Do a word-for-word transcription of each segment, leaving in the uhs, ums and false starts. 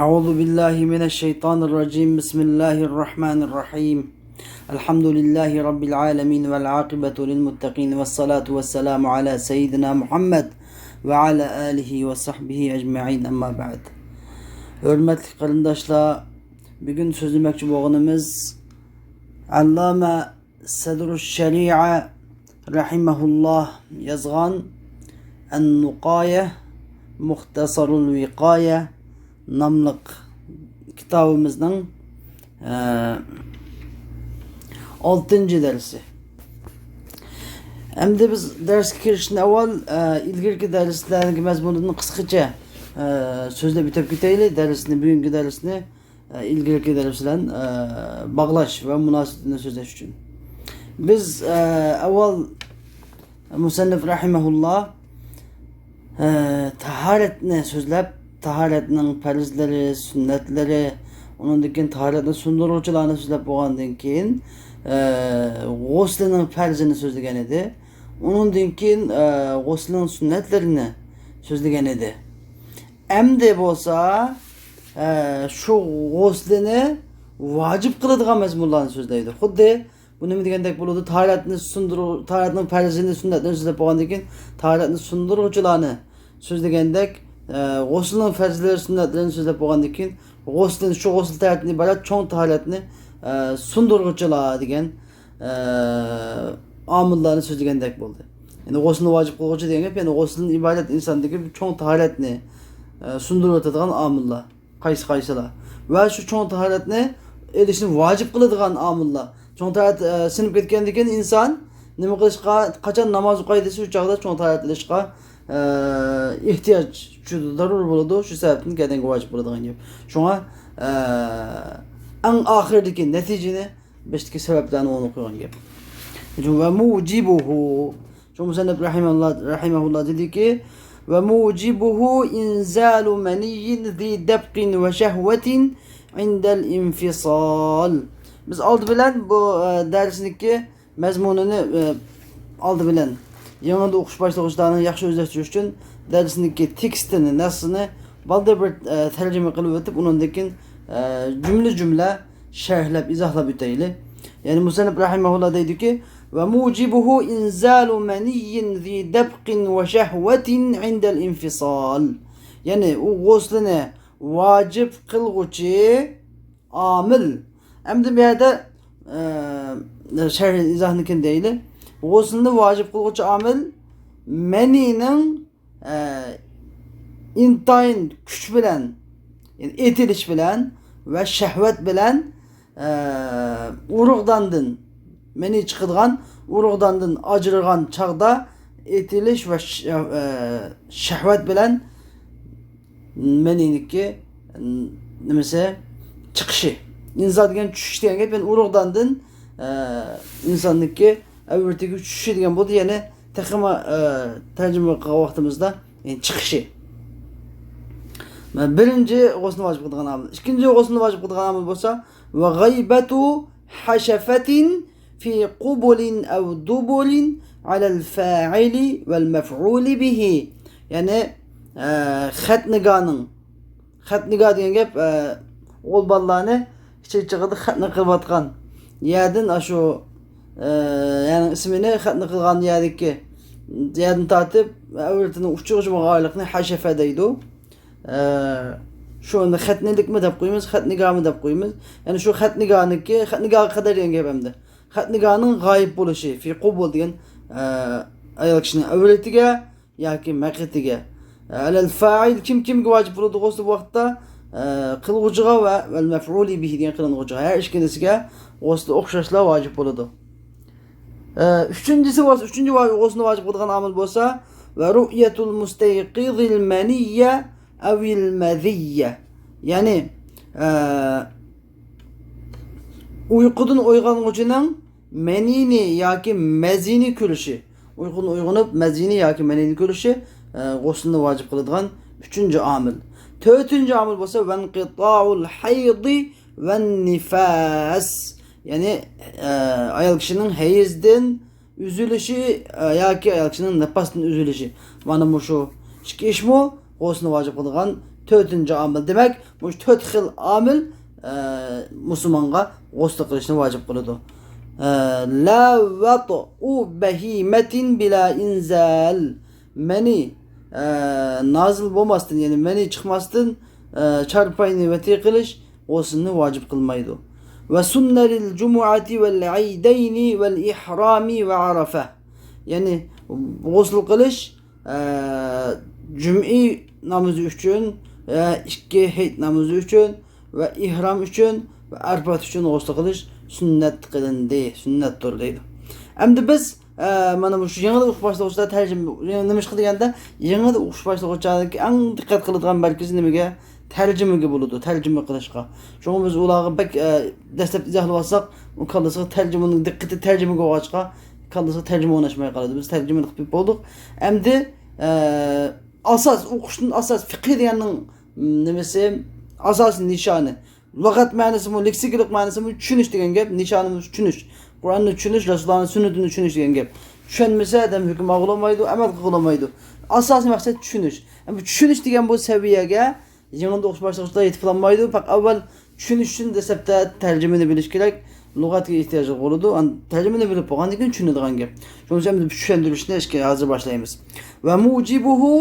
أعوذ بالله من الشيطان الرجيم. بسم الله الرحمن الرحيم. الحمد لله رب العالمين والعاقبة للمتقين والصلاة والسلام على سيدنا محمد وعلى آله وصحبه أجمعين. أما بعد. ھۆرمەتلىك قېرىنداشلار، بۈگۈن سۆزلىمەكچى بولغىنىمىز ئەللامە سەدرۇششەرىئە رەھىمەھۇللاھ يازغان ئەن-نۇقايە مۇختەسەرۇل ۋىقايە ناملىق كىتابىمىزنىڭ، ئە، ئالتىنچى دەرسى. ئەمدى بىز دەرسكە كىرىشتىن ئاۋۋال، ئە، ئىلگىرىكى دەرسلەرنىڭ مەزمۇنىدىن قىسقىچە، ئە، سۆزلەپ ئۆتۈپ كېتەيلى. دەرسنى، بۈگۈنكى دەرسنى ئىلگىرىكى دەرس بىلەن، ئە، باغلاش ۋە مۇناسىۋىتىنى سۆزلەش ئۈچۈن. بىز، ئە، ئاۋۋال مۇسەننىپ رەھىمەھۇللا، ئە، تاھارەتنى سۆزلەپ، تاھارەتنىڭ پەرزلىرى، سۈننەتلىرى، ئۇنىڭدىن كېيىن تاھارەتنى سۇندۇرغۇچىلارنى سۆزلەپ بولغاندىن كېيىن، ئە، غۇسلىنىڭ پەرزىنى سۆزلىگەن ئىدى. ئۇنىڭدىن كېيىن، ئە، غۇسلىنىڭ سۈننەتلىرىنى سۆزلىگەن ئىدى. ئەمدى بولسا، ئە، شۇ غۇسلىنى ۋاجىپ قىلىدىغان مەزمۇنلارنى سۆزلەيدۇ. خۇددى بۇ نېمە دېگەندەك بولىدۇ؟ تاھارەتنى سۇندۇر-، تاھارەتنىڭ پەرزىنى، سۈننەتلىرىنى سۆزلەپ بولغاندىن كېيىن، تاھارەتنى سۇندۇرغۇچىلارنى سۆزلىگەندەك، ئە، غۇسلىنىڭ پەرزلىرى، سۈننەتلىرىنى سۆزلەپ بولغاندىن كېيىن، غۇسلىنى، شۇ غۇسل تەرەپتىن ئىبارەت چوڭ تاھارەتنى، ئە، سۇندۇرغۇچىلار دېگەن، ئە، ئامىللارنى سۆزلىگەندەك بولدى. يەنى غۇسلىنى ۋاجىپ قىلغۇچى دېگەن گەپ، يەنى غۇسلىدىن ئىبارەت ئىنساندىكى بىر چوڭ تاھارەتنى، ئە، سۇندۇرۇۋېتىدىغان ئامىللار. قايسى قايسىلار؟ ۋە شۇ چوڭ تاھارەتنى ئېلىشنى ۋاجىپ قىلىدىغان ئامىللار. چوڭ تاھارەت، ئە، سىنىپ كەتكەندىن كېيىن ئىنسان نېمە قىلىشقا، قاچان ناماز ئوقۇي دېسە، شۇ چاغدا چوڭ تاھارەت ئېلىشقا، ئە، ئېھتىياج، شۇ زەرۇر بولىدۇ. شۇ سەۋەبتىن كەدەنگە ۋاجىپ بولىدىغان گەپ. شۇڭا، ئە، ئەڭ ئاخىرىدىكى نەتىجىنى بېشىدىكى سەۋەبلەرنى ئورنىغا قويغان گەپ. ۋە مۇجىبۇھۇ. شۇ مۇسەننىپ رەھىمەھۇللا، رەھىمەھۇللا دېدىكى، ۋە مۇجىبۇھۇ ئىنزالۇ مەنىييىن زى دەپقىن ۋە شەھۋەتىن ئىندەل ئىنفىسال. بىز ئالدى بىلەن بۇ، ئە، دەرسنىڭكى مەزمۇنىنى، ئە، ئالدى بىلەن يېڭىدا ئوقۇش باشلىغۇچىلارنىڭ ياخشى ئۆزلەشتۈرۈش ئۈچۈن دەرسنىڭكى تېكىستىنى، نەسسىنى بالدۇر بىر، ئە، تەرجىمە قىلىپ ئۆتۈپ، ئۇنىڭدىن كېيىن، ئە، جۈملە جۈملە شەرھلەپ، ئىزاھلاپ ئۆتەيلى. يەنى مۇسەننىپ رەھىمەھۇللا دەيدۇكى، ۋە مۇجىبۇھۇ ئىنزالۇ مەنىييىن زى دەپقىن ۋە شەھۋەتىن ئىندەل ئىنفىسال. يەنى ئۇ غۇسلىنى ۋاجىپ قىلغۇچى ئامىل. ئەمدى بۇ يەردە، ئە، شەرھ ئىزاھنىكىنى دەيلى. غۇسلىنى ۋاجىپ قىلغۇچى ئامىل مەنىنىڭ، ئە، ئىنتايىن كۈچ بىلەن، يەنى ئېتىلىش بىلەن ۋە شەھۋەت بىلەن، ئە، ئۇرۇغداندىن، مەنى چىقىدىغان ئۇرۇغداندىن ئاجرىغان چاغدا ئېتىلىش ۋە ش-، ئە، شەھۋەت بىلەن مەنىنىڭكى، نېمىسى، چىقىشى. ئىنزال دېگەن چۈشۈش دېگەن گەپ، يەنى ئۇرۇغداندىن، ئە، ئىنساننىڭكى ئەۋرىتىگە چۈشۈشى دېگەن بولدى. يەنى تېخىمۇ، ئە، تەرجىمە قىلغان ۋاقتىمىزدا، يەنى چىقىشى. مانا بىرىنچى غۇسلنى ۋاجىپ قىلىدىغان ئامىل. ئىككىنچى غۇسلنى ۋاجىپ قىلىدىغان ئامىل بولسا، ۋە غەيبەتۇ ھەشەفەتىن في قبل أو دبر على الفاعل والمفعول به. يەنى، ئە، خەتنىگارنىڭ، خەتنىگار دېگەن گەپ، ئە، ئوغۇل بالىلارنى كىچىك چېغىدا خەتنە قىلىۋاتقان يەردىن ئاشۇ، ئە، يەنى ئىسمىنى خەتنە قىلغان يەردىكى يەردىن تارتىپ ئەۋرىتىنىڭ ئۇچىغىچە بولغان ئارىلىقنى ھەشەفە دەيدۇ. ئە، شۇ ئەمدى خەتنىلىكمۇ دەپ قويىمىز، خەتنىگارمۇ دەپ قويىمىز. يەنى شۇ خەتنىگارنىڭكى، خەتنىگارغا قەدەر دېگەن گەپ ئەمدى. خەتنىگارنىڭ غايىب بولۇشى، في قبل دېگەن، ئە، ئايال كىشىنىڭ ئەۋرىتىگە ياكى مەقئىتىگە. ئەلەل فائىل، كىم كىمگە ۋاجىپ بولىدۇ غۇسل بۇ ۋاقىتتا؟ ئە، قىلغۇچىغا ۋە ۋەل مەفئۇلى بىھى دېگەن قىلىنغۇچىغا. ھەر ئىككىلىسىگە غۇسل ئوخشاشلا ۋاجىپ بولىدۇ. ئە، ئۈچىنچىسى بولسا، ئۈچىنچى ۋا-، غۇسلنى ۋاجىپ قىلىدىغان ئامىل بولسا، ۋە رۇئية المستيقظ المني أو المذي. يەنى، ئە، ئۇيقۇدىن ئويغانغۇچىنىڭ مەنىنى ياكى مەزىنى كۆرۈشى. ئۇيقۇدىن ئويغىنىپ، مەزىنى ياكى مەنىنى كۆرۈشى، ئە، غۇسلنى ۋاجىپ قىلىدىغان ئۈچىنچى ئامىل. تۆتىنچى ئامىل بولسا، وانقطاع الحيض والنفاس. يەنى، ئە، ئايال كىشىنىڭ ھەيزدىن ئۈزۈلۈشى، ئە، ياكى ئايال كىشىنىڭ نىپاستىن ئۈزۈلۈشى. مانا مۇشۇ ئىككى ئىشمۇ غۇسلنى ۋاجىپ قىلىدىغان تۆتىنچى ئامىل. دېمەك، مۇشۇ تۆت خىل ئامىل، ئە، مۇسۇلمانغا غۇسل قىلىشنى ۋاجىپ قىلىدۇ. ئە، لا ۋەتئۇ بەھىمەتىن بىلا ئىنزال. مەنى، ئە، نازىل بولماستىن، يەنى مەنى چىقماستىن، ئە، چارپاينى ۋەتى قىلىش غۇسلنى ۋاجىپ قىلمايدۇ. ۋە سۇننە لىل جۇمۇئەتى ۋەل ئەيدەينى ۋەل ئىھرامى ۋە ئەرەفە. يەنى غۇسل قىلىش، ئە، جۈمئى نامىزى ئۈچۈن، ئە، ئىككى ھېيت نامىزى ئۈچۈن ۋە ئىھرام ئۈچۈن ۋە ئەرپات ئۈچۈن غۇسل قىلىش سۈننەت قىلىندى، سۈننەتتۇر دەيدۇ. ئەمدى بىز، ئە، مانا مۇشۇ يېڭىدا ئوقۇش باشلىغۇچىلار تەرجىمە، نېمە ئىش قىلدى دېگەندە، يېڭىدا ئوقۇش باشلىغۇچىلاردىكى ئەڭ دىققەت قىلىدىغان مەركىزى نېمىگە؟ تەرجىمىگە بولىدۇ، تەرجىمە قىلىشقا. شۇڭا بىز ئۇلارغا بەك، ئە، دەسلەپتە ئىزاھلىۋالساق، ئۇ كاللىسىغا تەرجىمىنىڭ دىققىتى تەرجىمىگە بولغاچقا، كاللىسىغا تەرجىمە ئويناشماي قالىدۇ. بىز تەرجىمىنى قىلىپ بولدۇق. ئەمدى، ئە، ئاساس، ئوقۇشتىن ئاساس، فىقھى دېگەننىڭ، م، نېمىسى، ئاساسىي نىشانى. لۇغەت مەنىسىمۇ، لېكسىكىلىق مەنىسىمۇ چۈشىنىش دېگەن گەپ، نىشانىمىز چۈشىنىش. قۇرئاننى چۈشىنىش، رەسۇلۇللانىڭ سۈننىتىنى چۈشىنىش دېگەن گەپ. چۈشەنمىسە، ئادەم ھۆكۈم ئالغىلى بولمايدۇ، ئەمەل قىلغىلى بولمايدۇ. ئاساسىي مەقسەت چۈشىنىش. ئەمما چۈشىنىش دېگەن بۇ سەۋىيەگە يېڭىدا ئوقۇش باشلىغۇچىلار يېتىپ بولالمايدۇ. پەقەت ئاۋۋال چۈشىنىش ئۈچۈن دەسلەپتە تەرجىمىنى بىلىش كېرەك. لۇغەتكە ئېھتىياجلىق بولىدۇ. ئان-، تەرجىمىنى بىلىپ بولغاندىن كېيىن چۈشىنىدىغان گەپ. شۇنىڭ ئۈچۈن ئەمدى چۈشەندۈرۈشنى ئىشقا ھازىر باشلايمىز. ۋە مۇجىبۇھۇ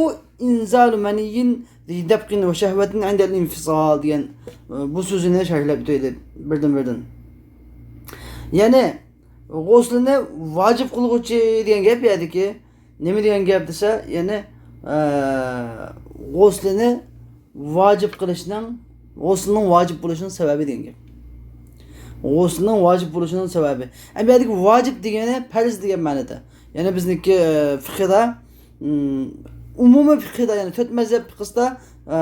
ئىنزالۇ مەنىييىن ذى دەفقىن ۋە شەھۋەتىن ئىندەل ئىنفىسال دېگەن، ئە، بۇ سۆزىنى شەرھلەپ ئۆتەيلى بىردىن-بىردىن. يەنى، غۇسلىنى ۋاجىپ قىلغۇچى دېگەن گەپ بۇ يەردىكى. نېمە دېگەن گەپ دېسە، يەنى، ئە، غۇسلىنى ۋاجىپ قىلىشنىڭ، غۇسلىنىڭ ۋاجىپ بولۇشىنىڭ سەۋەبى دېگەن گەپ. غۇسلىنىڭ ۋاجىپ بولۇشىنىڭ سەۋەبى. ئەمدى بۇ يەردىكى ۋاجىپ دېگىنى پەرز دېگەن مەنىدە. يەنى بىزنىڭكى، ئە، فىقھىدا، ئۇم، ئومۇمىي فىقھىدا، يەنى تۆت مەزھەپ فىقھىسىدا، ئە،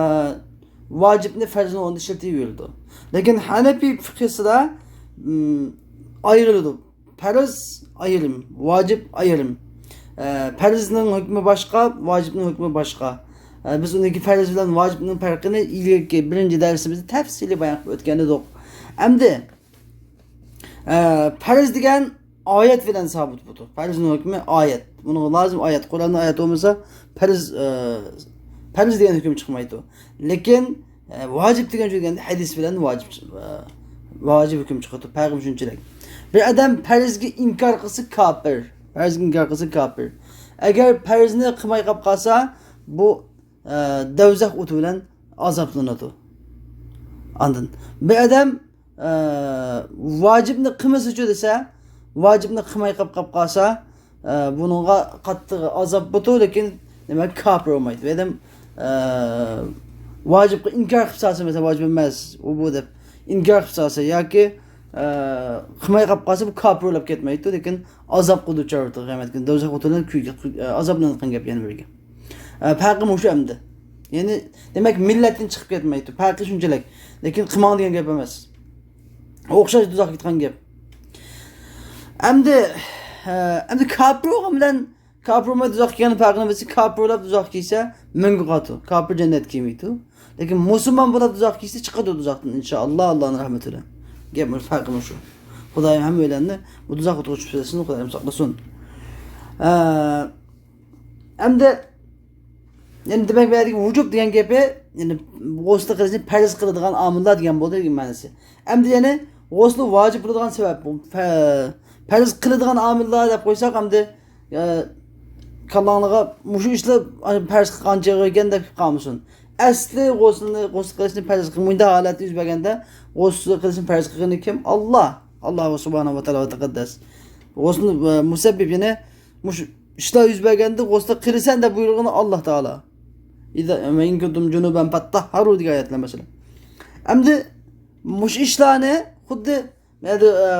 ۋاجىپنى پەرزنىڭ ئورنىدا ئىشلىتىۋېرىدۇ. لېكىن ھەنەپىي فىقھىسىدا، ئۇم، ئايرىلىدۇ. پەرز ئايرىم، ۋاجىپ ئايرىم. ئە، پەرزنىڭ ھۆكمى باشقا، ۋاجىپنىڭ ھۆكمى باشقا. ئە، بىز ئۇنىڭكى پەرز بىلەن ۋاجىپنىڭ پەرقىنى ئىلگىرىكى بىرىنچى دەرسىمىزدە تەپسىلىي بايان قىلىپ ئۆتكەن ئىدۇق. ئەمدى، ئە، پەرز دېگەن ئايەت بىلەن سابىت بولىدۇ. پەرزنىڭ ھۆكمى ئايەت. بۇنىڭغا لازىم ئايەت. قۇرئاندا ئايەت بولمىسا، پەرز، ئە، پەرز دېگەن ھۆكۈم چىقمايدۇ. لېكىن، ئە، ۋاجىپ دېگەن سۆز كەلگەندە ھەدىس بىلەن ۋاجىپ، ئە، ۋاجىپ ھۆكۈم چىقىدۇ. پەرقى شۇنچىلىك. بىر ئادەم پەرزگە ئىنكار قىلسا كاپىر. پەرزگە ئىنكار قىلسا كاپىر. ئەگەر پەرزنى قىلماي قاپ قالسا، بۇ، ئە، دوزاخ ئوتى بىلەن ئازابلىنىدۇ. ئاندىن بىر ئادەم، ئە، ۋاجىپنى قىلمىسىچۇ دېسە، ۋاجىپنى قىلماي قاپ، قاپ قالسا، ئە، بۇنىڭغا قاتتىق ئازاب بولىدۇ، لېكىن نېمە، كاپىر بولمايدۇ. بۇ ئادەم، ئە، ۋاجىپقا ئىنكار قىلىپ سالسا، مەسىلەن، ۋاجىپ ئەمەس، ئۇ بۇ دەپ ئىنكار قىلىپ سالسا ياكى، ئە، قىلماي قاپ قالسا، بۇ كاپىر بولاپ كەتمەيدۇ، لېكىن ئازابقا دۇچار بولىدۇ قىيامەت كۈنى. دوزاخ ئوتى بىلەن كۈيگە، ئە، ئازابلىنىدىغان گەپ يەنە بىرگە. ئە، پەرقى مۇشۇ ئەمدى. يەنى، دېمەك، مىللەتتىن چىقىپ كەتمەيدۇ. پەرقى شۇنچىلىك. لېكىن قىلماڭ دېگەن گەپ ئەمەس. ئوخشاش دوزاخقا كېتىدىغان گەپ. ئەمدى، ئە، ئەمدى كاپىر بولغان بىلەن كاپىر بولماي دوزاخقا كەلگەن پەرقىنى بىلسە، كاپىر بولاپ دوزاخقا كەلسە، مەڭگۈ قالىدۇ. كاپىر جەننەتكە كىرمەيدۇ. لېكىن مۇسۇلمان بولاپ دوزاخقا كەلسە، چىقىدۇ دوزاختىن، ئىنشائاللا، ئاللانىڭ رەھمىتى بىلەن. گەپ مۇشۇ، پەرقى مۇشۇ. خۇدايىم ھەممەيلەننى بۇ دوزاخ ئوتىغا چۈشۈپ سەزسۇن، خۇدايىم ساقلىسۇن. ئە، ئەمدى، يەنى دېمەك، بۇ يەردىكى ۋۇجۇب دېگەن گېپى، يەنى غۇسلى قىلىشنى پەرز قىلىدىغان ئامىللار دېگەن بولدى دېگەن مەنىسى. ئەمدى يەنى غۇسلى ۋاجىپ بولىدىغان سەۋەب، بۇ پە-، پەرز قىلىدىغان ئامىللار دەپ قويساق، ئەمدى، ئە، كاللاڭلارغا مۇشۇ ئىشلار پەرز قىلغان چېغى ئىكەن دەپ قالمىسۇن. ئەسلى غۇسلىنى، غۇسلى قىلىشنى پەرز قىلغان، مۇنداق ھالەتتە يۈز بەرگەندە غۇسلى قىلىشنى پەرز قىلغىنى كىم؟ ئاللا. ئاللا سۇبھانەھۇ ۋە تائالا ۋە تەقەددەس. غۇسلىنى، ئە، مۇسەببىپ، يەنى مۇشۇ ئىشلار يۈز بەرگەندە غۇسلى قىلىسەن دەپ بۇيرۇغىنى ئاللا تائالا. ئىزا، ۋە ئىن كۇنتۇم جۇنۇبەن فەتتەھھەرۇ دېگەن ئايەتلەر مەسىلەن. ئەمدى مۇشۇ ئىشلارنى خۇددى مەدە، ئە،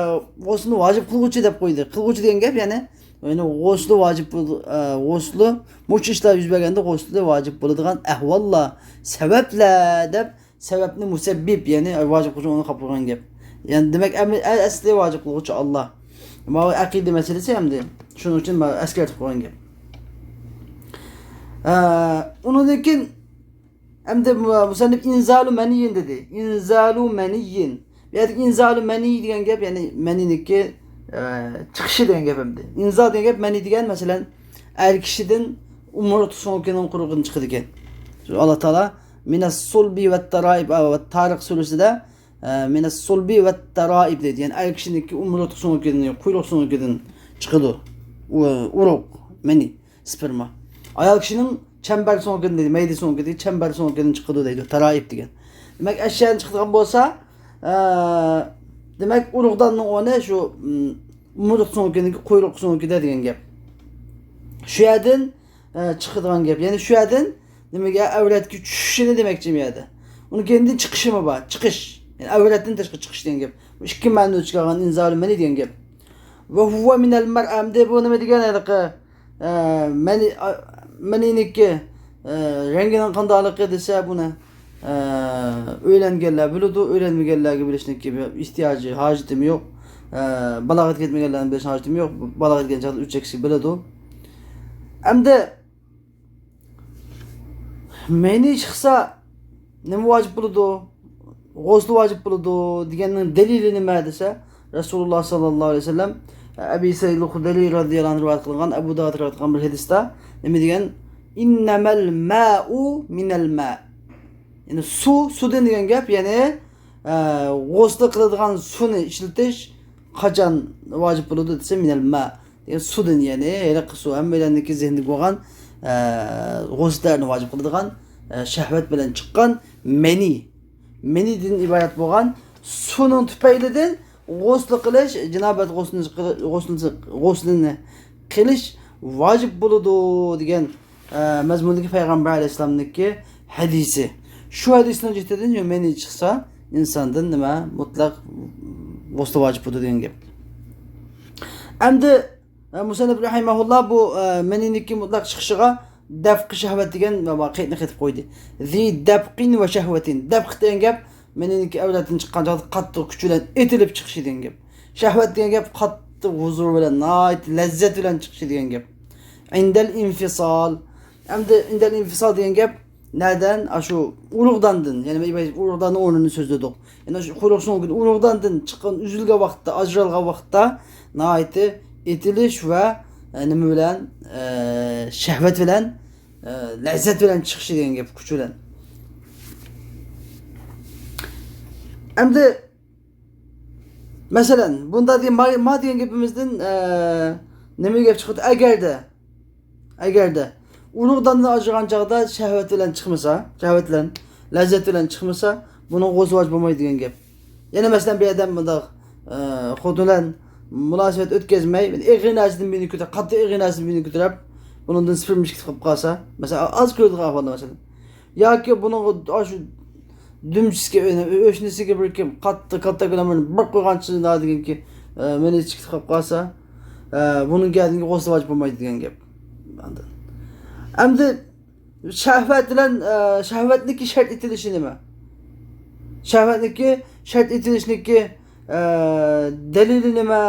غۇسلىنى ۋاجىپ قىلغۇچى دەپ قويدى. قىلغۇچى دېگەن گەپ، يەنى، يەنى غۇسلى ۋاجىپ بول-، ئە، غۇسلى، مۇشۇ ئىشلار يۈز بەرگەندە غۇسلى ۋاجىپ بولىدىغان ئەھۋاللار، سەۋەبلەر دەپ سەۋەبنى مۇسەببىپ، يەنى ۋاجىپ قىلغۇچى ئۇنى قاپ قويغان گەپ. يەنى دېمەك، ئەمدى ئەسلى ۋاجىپ قىلغۇچى ئاللا. ماۋۇ ئەقىدە مەسىلىسى ئەمدى. شۇنىڭ ئۈچۈن ماۋۇ ئەسكەرتىپ قويغان گەپ. ئە، ئۇنىڭدىن كېيىن ئەمدى مۇ-، مۇسەننىپ ئىنزالۇ مەنىيين دېدى. ئىنزالۇ مەنىيين. بۇ يەردىكى ئىنزالۇ مەنىي دېگەن گەپ، يەنى مەنىينىڭكى، ئە، چىقىشى دېگەن گەپ ئەمدى. ئىنزال دېگەن گەپ مەنىي دېگەن، مەسىلەن، ئەر كىشىدىن ئومۇرتقا سۆڭىكىنىڭ قۇرۇقىدىن چىقىدىكەن. ئاللا تائالا مىنەس سۇلبى ۋەت تارائىب، ئا، ۋەت تارىق سۈرىسىدە، ئە، مىنەس سۇلبى ۋەت تارائىب دەيدۇ. يەنى ئەر كىشىنىڭكى ئومۇرتقا سۆڭىكىدىن، قۇيرۇق سۆڭىكىدىن چىقىدۇ. ئۇ، ئۇرۇق، مەنى، سپېرما. ئايال كىشىنىڭ چەمبەر سۆڭىكىدىن دەيدۇ، مەيدە سۆڭىكىدىن، چەمبەر سۆڭىكىدىن چىقىدۇ دەيدۇ، تارائىب دېگەن. دېمەك، ئەشيادىن چىقىدىغان بولسا، ئە، دېمەك، ئۇرۇقداننىڭ ئورنى شۇ، م، ئومۇرتقا سۆڭىكىدىكى قۇيرۇق سۆڭىكىدە دېگەن گەپ. شۇ يەردىن ئە، چىقىدىغان گەپ. يەنى شۇ يەردىن نېمىگە، ئەۋرەتكە چۈشۈشىنى دېمەكچى بۇ يەردە. ئۇنىڭ كەينىدىن چىقىشىمۇ بار. چىقىش. يەنى ئەۋرەتتىن تاشقىرى چىقىش دېگەن گەپ. بۇ ئىككى مەنىدە چىقىدىغان ئىنزالۇ مەنى دېگەن گەپ. ۋە ھۇۋە مىنەل مەرئە، ئەمدى بۇ نېمە دېگەن ھېلىقى، ئە، مەنى، ئا، مەنىنىڭكى، ئە، رەڭگىنىڭ قانداقلىقى دېسە بۇنى، ئە، ئۆيلەنگەنلەر بىلىدۇ، ئۆيلەنمىگەنلەرگە بىلىشنىڭكى بىر ئېھتىياجى، ھاجىتىمۇ يوق. ئە، بالاغەتكە يەتمىگەنلەرنىڭ بىلىشىنىڭ ھاجىتىمۇ يوق. بالاغەتكە يەتكەن چاغدا ئۆز چەكلىكىنى بىلىدۇ. ئەمدى مەنى چىقسا نېمە ۋاجىپ بولىدۇ؟ غۇسلى ۋاجىپ بولىدۇ دېگەننىڭ دەلىلى نېمە دېسە، رەسۇلۇللا ساللاللاھۇ ئەلەيھى ۋەسەللەم، ئەبى سەئىدىل خۇدرىي رازىياللاھۇ ئەنھۇ رىۋايەت قىلغان، ئەبۇ داۋۇد رىۋايەت قىلغان بىر ھەدىستە نېمە دېگەن؟ ئىننەمەل مەئۇ مىنەل مە. يەنى سۇ، سۇدىن دېگەن گەپ، يەنى، ئە، غۇسلى قىلىدىغان سۇنى ئىشلىتىش قاچان ۋاجىپ بولىدۇ دېسە، مىنەل مە. دېگەن سۇدىن، يەنى ھېلىقى سۇ، ھەممەيلەننىڭكى زېھنىدە بولغان، ئە، غۇسلىنى ۋاجىپ قىلىدىغان، ئە، شەھۋەت بىلەن چىققان مەنى. مەنىدىن ئىبارەت بولغان سۇنىڭ تۈپەيلىدىن غۇسلى قىلىش، جىنابەت غۇسلىنى، غۇسلىنى، غۇسلىنى قىلىش ۋاجىپ بولىدۇ دېگەن، ئە، مەزمۇندىكى پەيغەمبەر ئەلەيھىسسالامنىڭكى ھەدىسى. شۇ ھەدىسنىڭ جىددىدىن مەنى چىقسا، ئىنساندىن نېمە، مۇتلەق غۇسلى ۋاجىپ بولىدۇ دېگەن گەپ. ئەمدى، ئە، مۇسەننىپ رەھىمەھۇللا بۇ، ئە، مەنىنىڭكى مۇتلەق چىقىشىغا دەفقى شەھۋەت دېگەن قەيتنى قېتىپ قويدى. ذى دەفقىن ۋە شەھۋەتىن. دەفق دېگەن گەپ مەنىنىڭكى ئەۋلادتىن چىققان چاغدا قاتتىق كۈچ بىلەن ئېتىلىپ چىقىشى دېگەن گەپ. شەھۋەت دېگەن گەپ قاتتىق ھۇزۇر بىلەن، ناھايىتى لەززەت بىلەن چىقىشى دېگەن گەپ. ئىندەل ئىنفىسال. ئەمدى ئىندەل ئىنفىسال دېگەن گەپ نەدىن؟ ئاشۇ ئۇرۇقداندىن، يەنى ئۇرۇقداننىڭ ئورنىنى سۆزلىدۇق. يەنى شۇ قۇرۇق سۆڭىكىدىن، ئۇرۇقداندىن چىققان، ئۈزۈلگەن ۋاقىتتا، ئاجرالغان ۋاقىتتا ناھايىتى ئېتىلىش ۋە، ئە، نېمە بىلەن، ئە، شەھۋەت بىلەن، ئە، لەززەت بىلەن چىقىشى دېگەن گەپ، كۈچ بىلەن. ئەمدى مەسىلەن، بۇندا دېگەن ما، ما دېگەن گېپىمىزدىن، ئە، نېمە گەپ چىقىدۇ؟ ئەگەردە، ئەگەردە ئۇرۇقداندىن ئاجرىغان چاغدا شەھۋەت بىلەن چىقمىسا، شەھۋەت بىلەن، لەززەت بىلەن چىقمىسا، بۇنىڭ غۇسلى ۋاجىپ بولمايدۇ دېگەن گەپ. يەنە مەسىلەن، بىر ئادەم مۇنداق، ئە، خوتۇن بىلەن مۇناسىۋەت ئۆتكۈزمەي، ئېغىر نەرسىدىن بىرنى كۆتۈرۈپ، قاتتىق ئېغىر نەرسىدىن بىرنى كۆتۈرۈپ، بۇنىڭدىن سپېرما چىقىپ قالسا، مەسىلەن، ئاز كۆرۈلىدىغان ئەھۋالدا، مەسىلەن، ياكى بۇنىڭغا ئاشۇ دۈمچىسىگە، ئۆشنىسىگە بىر كىم قاتتىق، كاتتا بىلەن بىر قويغان چىلىدا دېگەنكى، ئە، مەنى چىقىپ قالسا، ئە، بۇنىڭ كەينىدىن غۇسلى ۋاجىپ بولمايدۇ دېگەن گەپ. ئاندىن ئەمدى شەھۋەت بىلەن، ئە، شەھۋەتنىڭكى شەرت ئېتىلىشى نېمە؟ شەھۋەتنىڭكى شەرت ئېتىلىشنىڭكى، ئە، دەلىلى نېمە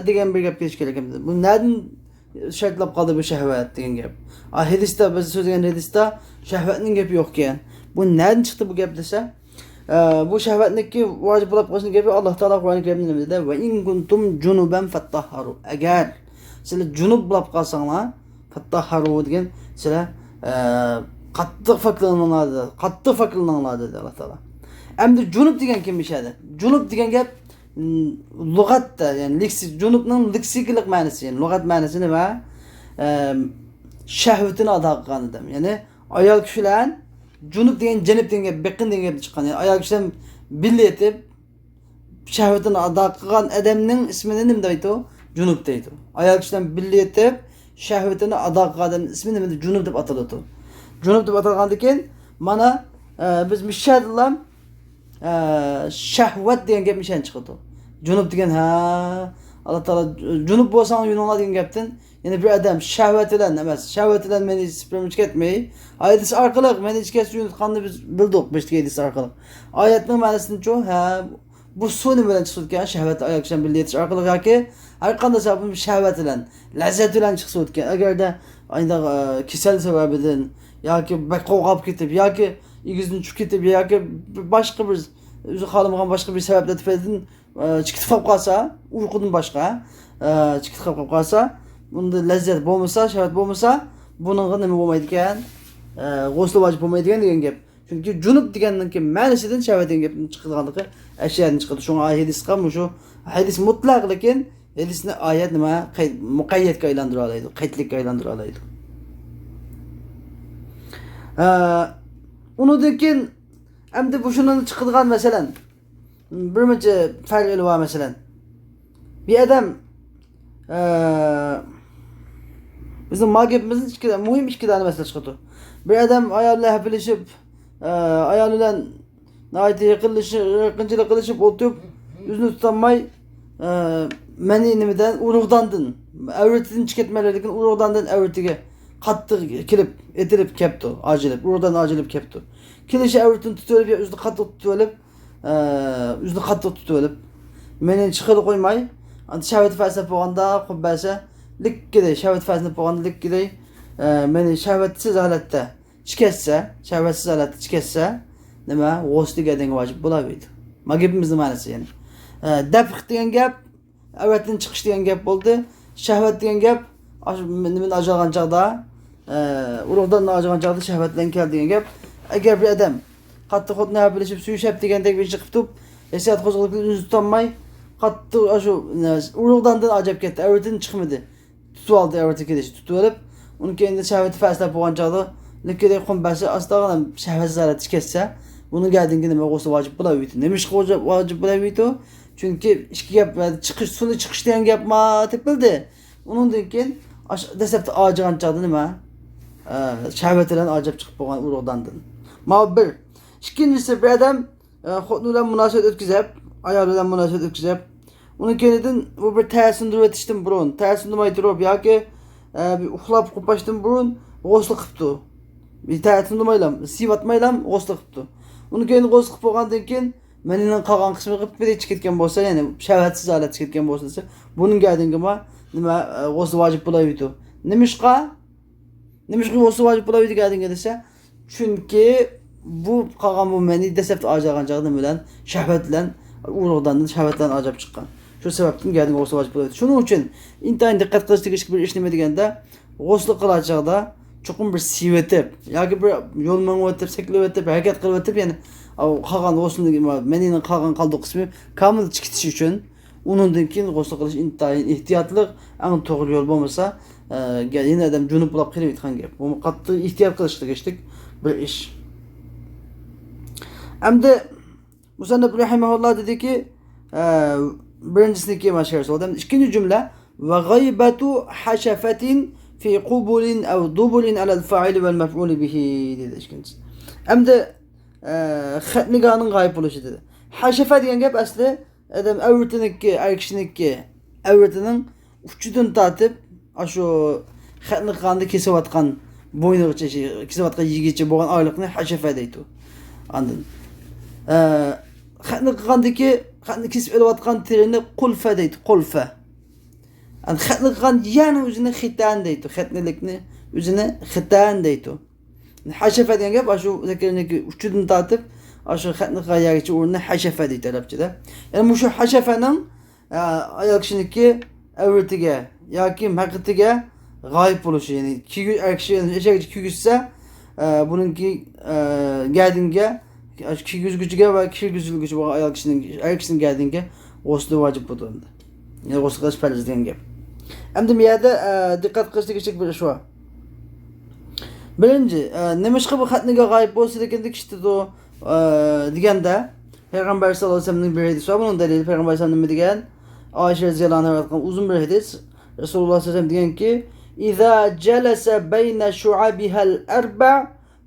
دېگەن بىر گەپ كېلىشى كېرەك ئەمدى. بۇ نەدىن شەرتلەپ قالدى بۇ شەھۋەت دېگەن گەپ. ئا، ھەدىستە، بىز سۆزلىگەن ھەدىستە شەھۋەتنىڭ گېپى يوق ئىكەن. بۇ نەدىن چىقتى بۇ گەپ دېسە، ئە، بۇ شەھۋەتنىڭكى ۋاجىپ بولۇپ قېلىشنىڭ گېپى، ئاللا تائالا قۇرئان كەرىمدە نېمە دېدى؟ ۋە ئىن كۇنتۇم جۇنۇبەن فەتتەھھەرۇ. ئەگەر سىلەر جۇنۇپ بولۇپ قالساڭلار، فەتتەھھەرۇ دېگەن سىلەر، ئە، قاتتىق پاكلىنىڭلار دېدى. قاتتىق پاكلىنىڭلار دېدى ئاللا تائالا. ئەمدى جۇنۇپ دېگەن كىم ئىش ئەدى؟ جۇنۇپ دېگەن گەپ لۇغەتتە، يەنى لېكسىك، جۇنۇبنىڭ لېكسىكىلىق مەنىسى، يەنى لۇغەت مەنىسى نېمە؟ ئەم، شەھۋىتىنى ئادا قىلغان ئادەم. يەنى ئايال كىشى بىلەن جۇنۇب دېگەن، جەنۇب دېگەن گەپ، بېقىن دېگەن گەپتىن چىققان. يەنى ئايال كىشى بىلەن بىللە يېتىپ، شەھۋىتىنى ئادا قىلغان ئادەمنىڭ ئىسمىنى نېمە دەيدۇ؟ جۇنۇب دەيدۇ. ئايال كىشى بىلەن بىللە يېتىپ، شەھۋىتىنى ئادا قىلغان ئادەمنىڭ ئىسمى نېمە؟ جۇنۇپ دەپ ئاتىلىدۇ. جۇنۇپ دەپ ئاتالغاندىن كېيىن، مانا، ئە، بىز مۇشۇ يەردىلا ئە، شەھۋەت دېگەن گەپ مىشەن چىقىدۇ. جۇنۇپ دېگەن، ھە، ئاللا تائالا، جۇنۇپ بولساڭ يۇيۇنۇڭلار دېگەن گەپتىن، يەنى بىر ئادەم شەھۋەت بىلەن ئەمەس، شەھۋەت بىلەن مەنى سپېرما چىقىرتمەي، ھەدىس ئارقىلىق مەنى ئىچكەچ يۇيۇنۇۋاتقاننى بىز بىلدۇق، بېشىدىكى ھەدىس ئارقىلىق. ئايەتنىڭ مەنىسىنىچۇ، ھە، بۇ سۇ نېمە بىلەن چىقىدىكەن؟ شەھۋەت، ئايال كىشى بىلەن بىللە يېتىش ئارقىلىق ياكى ھەر قانداق سەۋەب بىلەن شەھۋەت بىلەن، لەززەت بىلەن چىقسا بولىدىكەن. ئەگەردە ئانداق، ئە، كېسەل سەۋەبىدىن ياكى بەك قوغاپ كېتىپ ياكى ئېگىزدىن چۈشۈپ كېتىپ ياكى بىر باشقا بىر ئۆزى خالىمىغان باشقا بىر سەۋەبلەر تۈپەيلىدىن، ئە، چىقىپ قالسا، ئۇيقۇدىن باشقا، ئە، چىقىپ قالسا، بۇندا لەززەت بولمىسا، شەھۋەت بولمىسا، بۇنىڭغا نېمە بولمايدىكەن؟ ئە، غۇسلى ۋاجىپ بولمايدىكەن دېگەن گەپ. چۈنكى جۇنۇپ دېگەننىڭكى مەنىسىدىن شەھۋەت دېگەن گەپنىڭ چىقىدىغانلىقى ئەشۇ يەردىن چىقىدۇ. شۇڭا ھەدىسقا مۇشۇ ھەدىس مۇتلەق، لېكىن ھەدىسنى ئايەت نېمە، قەي-، مۇقەييەتكە ئايلاندۇرالايدۇ، قەيتلىككە ئايلاندۇرالايدۇ. ئە، ئۇنىڭدىن كېيىن ئەمدى بۇ شۇنىڭدىن چىقىدىغان، مەسىلەن، بىر مۇنچە پەرقى بار، مەسىلەن. بىر ئادەم، ئە، بىزنىڭ ما گېپىمىزدىن ئىككى، مۇھىم ئىككى دانە مەسىلە چىقىدۇ. بىر ئادەم ئايال بىلەن ھەپىلىشىپ، ئە، ئايال بىلەن ناھايىتى يېقىنلىشىپ، يېقىنچىلىق قىلىشىپ ئولتۇرۇپ، ئۆزىنى تۇتالماي، ئە، مەنى نېمىدىن، ئۇرۇغداندىن، ئەۋرىتىدىن چىقىپ كەتمەيلا، لېكىن ئۇرۇغداندىن ئەۋرىتىگە قاتتىق كېلىپ، ئېتىلىپ كەپتۇ، ئاجىلىپ، ئۇرۇغدان ئاجىلىپ كەپتۇ. كېلىشى ئەۋرىتىنى تۇتۇۋېلىپ، يا ئۆزىنى قاتتىق تۇتۇۋېلىپ، ئە، ئۆزىنى قاتتىق تۇتۇۋېلىپ، مېنى چىقىرىپ قويماي، ئاندا شەھۋەت پەسلەپ بولغاندا قويۇپ بەرسە، لىككىدە، شەھۋەت پەسلەپ بولغاندا لىككىدە، ئە، مېنى شەھۋەتسىز ھالەتتە چىكەتسە، شەھۋەتسىز ھالەتتە چىكەتسە، نېمە، غۇسلى گەدىنگە ۋاجىپ بولاۋېرىدۇ. ما گېپىمىزنىڭ مەنىسى يەنى. ئە، دەپخ دېگەن گەپ، ئەۋرەتتىن چىقىش دېگەن گەپ بولدى. شەھۋەت دېگەن گەپ، ئاشۇ نېمىنى ئاجرىغان چاغدا، ئە، ئۇرۇغداننى ئاجرىغان چاغدا شەھۋەت بىلەن كەل دېگەن گەپ. ئەگەر بىر ئادەم قاتتىق خوتۇنى ھەپىلىشىپ، سۆيۈشەپ دېگەندەك بىر ئىش قىپتۇ، ھېسسىيات قوزغىلىپ ئۆزىنى تۇتالماي، قاتتىق ئاشۇ، ئە، ئۇرۇغداندىن ئاجرىپ كەتتى، ئەۋرىتىدىن چىقمىدى. تۇتۇۋالدى، ئەۋرىتى كېلىشى تۇتۇۋېلىپ، ئۇنىڭ كەينىدە شەھۋىتى پەسلەپ بولغان چاغدا، لىككىدە قويۇپ بەرسە، ئاستا شەھۋەتسىز ھالەتتە چىكەتسە، بۇنىڭ گەدىنىگە نېمە، غۇسلى ۋاجىپ بولاۋېرىدۇ. نېمىشقا ۋاجىپ، ۋاجىپ بولاۋېرىدۇ؟ چۈنكى ئىككى گەپ، چىقىش، سۇنى چىقىش دېگەن گەپمۇ تېپىلدى. ئۇنىڭدىن كېيىن ئاش-، دەسلەپتە ئاجىغان چاغدا نېمە؟ ئە، شەھۋەت بىلەن ئاجىپ چىقىپ بولغان ئۇرۇغداندىن. ماۋۇ بىر. ئىككىنچىسى، بىر ئادەم ئە، خوتۇنى بىلەن مۇناسىۋەت ئۆتكۈزۈپ، ئايالى بىلەن مۇناسىۋەت ئۆتكۈزۈپ، ئۇنىڭ كەينىدىن ئۇ بىر تەسىندۈرۈۋېتىشتىن بۇرۇن، تەسىندۇرماي تۇرۇپ ياكى، ئە، بىر ئۇخلاپ قوپاشتىن بۇرۇن غۇسلى قىپتۇ. بىر تەسىندۇرمايلا، سىۋاتمايلا غۇسلى قىپتۇ. ئۇنىڭ كەينىدىن غۇسلى قىپ بولغاندىن كېيىن، مەنىنىڭ قالغان قىسمى قىپقىرى چىقىپ كەتكەن بولسا، يەنى شەھۋەتسىز ھالەتتە چىقىپ كەتكەن بولسا دېسە، بۇنىڭ گەدىنىگىمۇ نېمە، ئە، غۇسلى ۋاجىپ بولاۋېرىدۇ. نېمىشقا؟ نېمىشقا غۇسلى ۋاجىپ بولاۋېرىدۇ گەدىنىگە دېسە، چۈنكى بۇ قالغان بۇ مەنى دەسلەپتە ئاجرىغان چاغدا نېمە بىلەن؟ شەھۋەت بىلەن، ئۇرۇغداندىن شەھۋەت بىلەن ئاجرىلىپ چىققان. شۇ سەۋەبتىن گەدىنگە غۇسلى ۋاجىپ بولىدۇ. شۇنىڭ ئۈچۈن ئىنتايىن دىققەت قىلىش تېگىشلىك بىر ئىش نېمە دېگەندە، غۇسلى قىلار چاغدا چوقۇم بىر سىۋىتىپ ياكى بىر يول مېڭىۋېتىپ، سەكرىۋېتىپ، ھەرىكەت قىلىۋېتىپ، يەنى قالغان غۇسلىنىڭ، مەنىنىڭ قالغان قالدۇق قىسمى كامىل چىكىتىش ئۈچۈن ئۇنىڭدىن كېيىن غۇسل قىلىش ئىنتايىن ئېھتىياتلىق، ئەڭ توغرا يول بولمىسا، ئە، يەنە ئادەم جۇنۇپ بولاپ قېلىۋېتىدىغان گەپ. بۇمۇ قاتتىق ئېھتىيات قىلىشقا تېگىشلىك بىر ئىش. ئەمدى مۇسەننىپ رەھىمەھۇللا دېدىكى، ئە، بىرىنچىسىنىڭكى مانا شۇ يەردە سوئال. ئىككىنچى جۈملە، ۋە غەيبەتۇ ھەشەفەتىن فى قۇبۇلىن ئەۋ دۇبۇلىن ئەلەل فائىلى ۋەل مەفئۇلى بىھى دېدى ئىككىنچىسى. ئەمدى، ئە، خەتنىگاھنىڭ غايىب بولۇشى دېدى. ھەشەفە دېگەن گەپ ئەسلى ئادەم ئەۋرىتىنىڭكى، ئەر كىشىنىڭكى ئەۋرىتىنىڭ ئۇچىدىن تارتىپ، ئاشۇ خەتنە قىلغاندا كېسىۋاتقان بوينىغىچە، كېسىۋاتقان يېرىگىچە بولغان ئارىلىقنى ھەشەفە دەيدۇ. ئاندىن، ئە، خەتنە قىلغاندىكى، خەتنە كېسىپ ئېلىۋاتقان تېرىنى قۇلفە دەيدۇ، قۇلفە. ئەمدى خەتنە قىلغان يەرنىڭ ئۆزىنى خىتان دەيدۇ، خەتنىلىكنى ئۆزىنى خىتان دەيدۇ. ھەشەفە دېگەن گەپ ئاشۇ زەكىرىنىڭكى ئۇچىدىن تارتىپ، ئاشۇ خەتنە قىلغان يەرگىچە ئورنىنى ھەشەفە دەيدۇ ئەرەبچىدە. يەنى مۇشۇ ھەشەفەنىڭ، ئە، ئايال كىشىنىڭكى ئەۋرىتىگە ياكى مەقئىتىگە غايىب بولۇشى، يەنى كىيگۈ-، ئەر كىشى ئەشەگىچە كىيگۈزسە، ئە، بۇنىڭكى، ئە، گەدىنىگە، ئاشۇ كىيگۈزگۈچىگە ۋە كىيگۈزۈلگۈچى بولغان ئايال كىشىنىڭ، ئەر كىشىنىڭ گەدىنىگە غۇسلى ۋاجىپ بولىدۇ ئەمدى. يەنى غۇسل قىلىش پەرز دېگەن گەپ. ئەمدى بۇ يەردە، ئە، دىققەت قىلىش تېگىشلىك بىر ئىش بار. بىرىنچى، ئە، نېمىشقا بۇ خەتنىگاھ غايىب بولسا لېكىن كىشىتىدۇ، ئە، دېگەندە، پەيغەمبەر ساللاللاھۇ ئەلەيھى ۋەسەللەمنىڭ بىر ھەدىسى بار. بۇنىڭ دەلىلى پەيغەمبەر ساللاللاھۇ ئەلەيھى ۋەسەللەم نېمە دېگەن؟ ئائىشە رەزىياللاھۇ ئەنھا رىۋايەت قىلغان ئۇزۇن بىر ھەدىس. رەسۇلۇللاھ ساللاللاھۇ ئەلەيھى ۋەسەللەم دېگەنكى، إذا جلس بين شعبها الأربع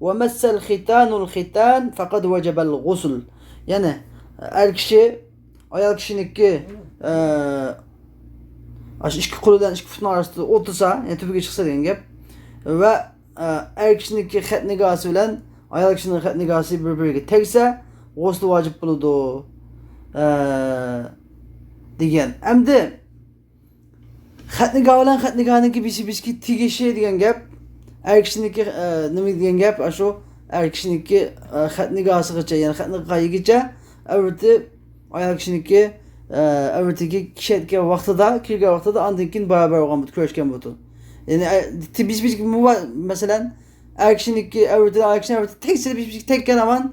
ومس الختان الختان فقد وجب الغسل. يەنى، ئەر كىشى ئايال كىشىنىڭكى، ئە، ئاشۇ ئىككى قولى بىلەن ئىككى پۇتىنىڭ ئارىسىدا ئولتۇرسا، يەنى تۈپىگە چىقسا دېگەن گەپ. ۋە، ئە، ئەر كىشىنىڭكى خەتنىگاھى بىلەن ئايال كىشىنىڭ خەتنىگاھى بىر-بىرىگە تەگسە، غۇسلى ۋاجىپ بولىدۇ، ئە، دېگەن. ئەمدى خەتنىگاھ بىلەن خەتنىگاھنىڭكى بېشى بېشىكى تېگىشى دېگەن گەپ، ئەر كىشىنىڭكى، ئە، نېمە دېگەن گەپ، ئاشۇ ئەر كىشىنىڭكى، ئە، خەتنىگاھىغىچە، يەنى خەتنىگاھىگىچە ئەۋرىتى ئايال كىشىنىڭكى، ئە، ئەۋرىتىگە كىشەتكەن ۋاقتىدا، كىرگەن ۋاقتىدا ئاندىن كېيىن باراۋەر بولغان بولىدۇ، كۆرۈشكەن بولىدۇ. يەنى، ئە، تېگىش بېشىكى مۇ-، مەسىلەن، ئەر كىشىنىڭكى ئەۋرىتى، ئەر كىشىنىڭ ئەۋرىتى تەكشىلىپ بىر-بىرىگە تەگكەن ھامان،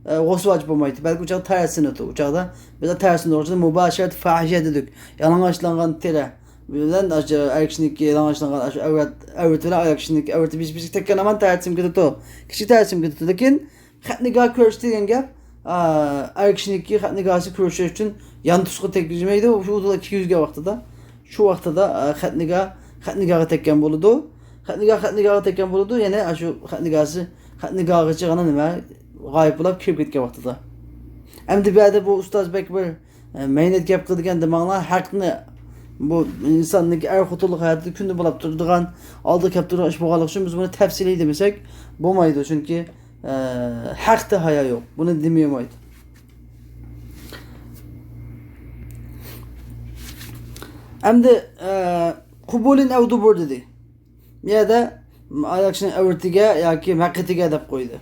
ئە، غۇسۇل ۋاجىپ بولمايدۇ. بەلكى ئۇ چاغدا تەرەتسىنىدۇ. ئۇ چاغدا بىز تەرەتسىنىدۇ. ئۇ چاغدا مۇباشىرەت فاھىشە دېدۇق. يالىڭاچلانغان تېرە بىلەن ئاشۇ ئەر كىشىنىڭكى يالىڭاچلانغان ئاشۇ ئەۋرەت، ئەۋرىتى بىلەن ئايال كىشىنىڭكى ئەۋرىتى بىر-بىرىگە تەگكەن ھامان تەرەتسىنىپ كېتىدۇ. كىچىك تەرەتسىنىپ كېتىدۇ. لېكىن خەت نىگاھ كۆرۈشتى دېگەن گەپ، ئا، ئەر كىشىنىڭكى خەت نىگاھسى كۆرۈشۈش ئۈچۈن يان تۇسقا تەگكۈزمەيدۇ. شۇ كىرگۈزگەن ۋاقتىدا، شۇ ۋاقتىدا، ئا، خەت نىگاھ، خەت نىگاھغا تەگكەن بولىدۇ. خەت نىگاھ، خەت نىگاھغا تەگكەن بولىدۇ. يەنە شۇ خەت نىگاھسى، خەت نىگاھغىچە غانا نېمە، غايىب بولۇپ كىرىپ كەتكەن ۋاقتىدا. ئەمدى بۇ يەردە بۇ ئۇستاز بەك بىر، ئە، مەينەت گەپ قىلىدىكەن دېمەڭلار. ھەقنى بۇ ئىنساننىڭكى ئەر خوتۇنلۇق ھاياتىدا كۈندە بولۇپ تۇرىدىغان، ئالدىدا كەپ تۇرىدىغان ئىش بولغانلىقى ئۈچۈن بىز بۇنى تەپسىلىي دېمىسەك بولمايدۇ. چۈنكى ئە، ھەقتە ھايا يوق. بۇنى دېمەيمايدۇ. ئەمدى، ئە، قۇبۇلىن ئەۋ دۇبۇر دېدى. بۇ يەردە ئايال كىشىنىڭ ئەۋرىتىگە ياكى مەقئىتىگە دەپ قويدى.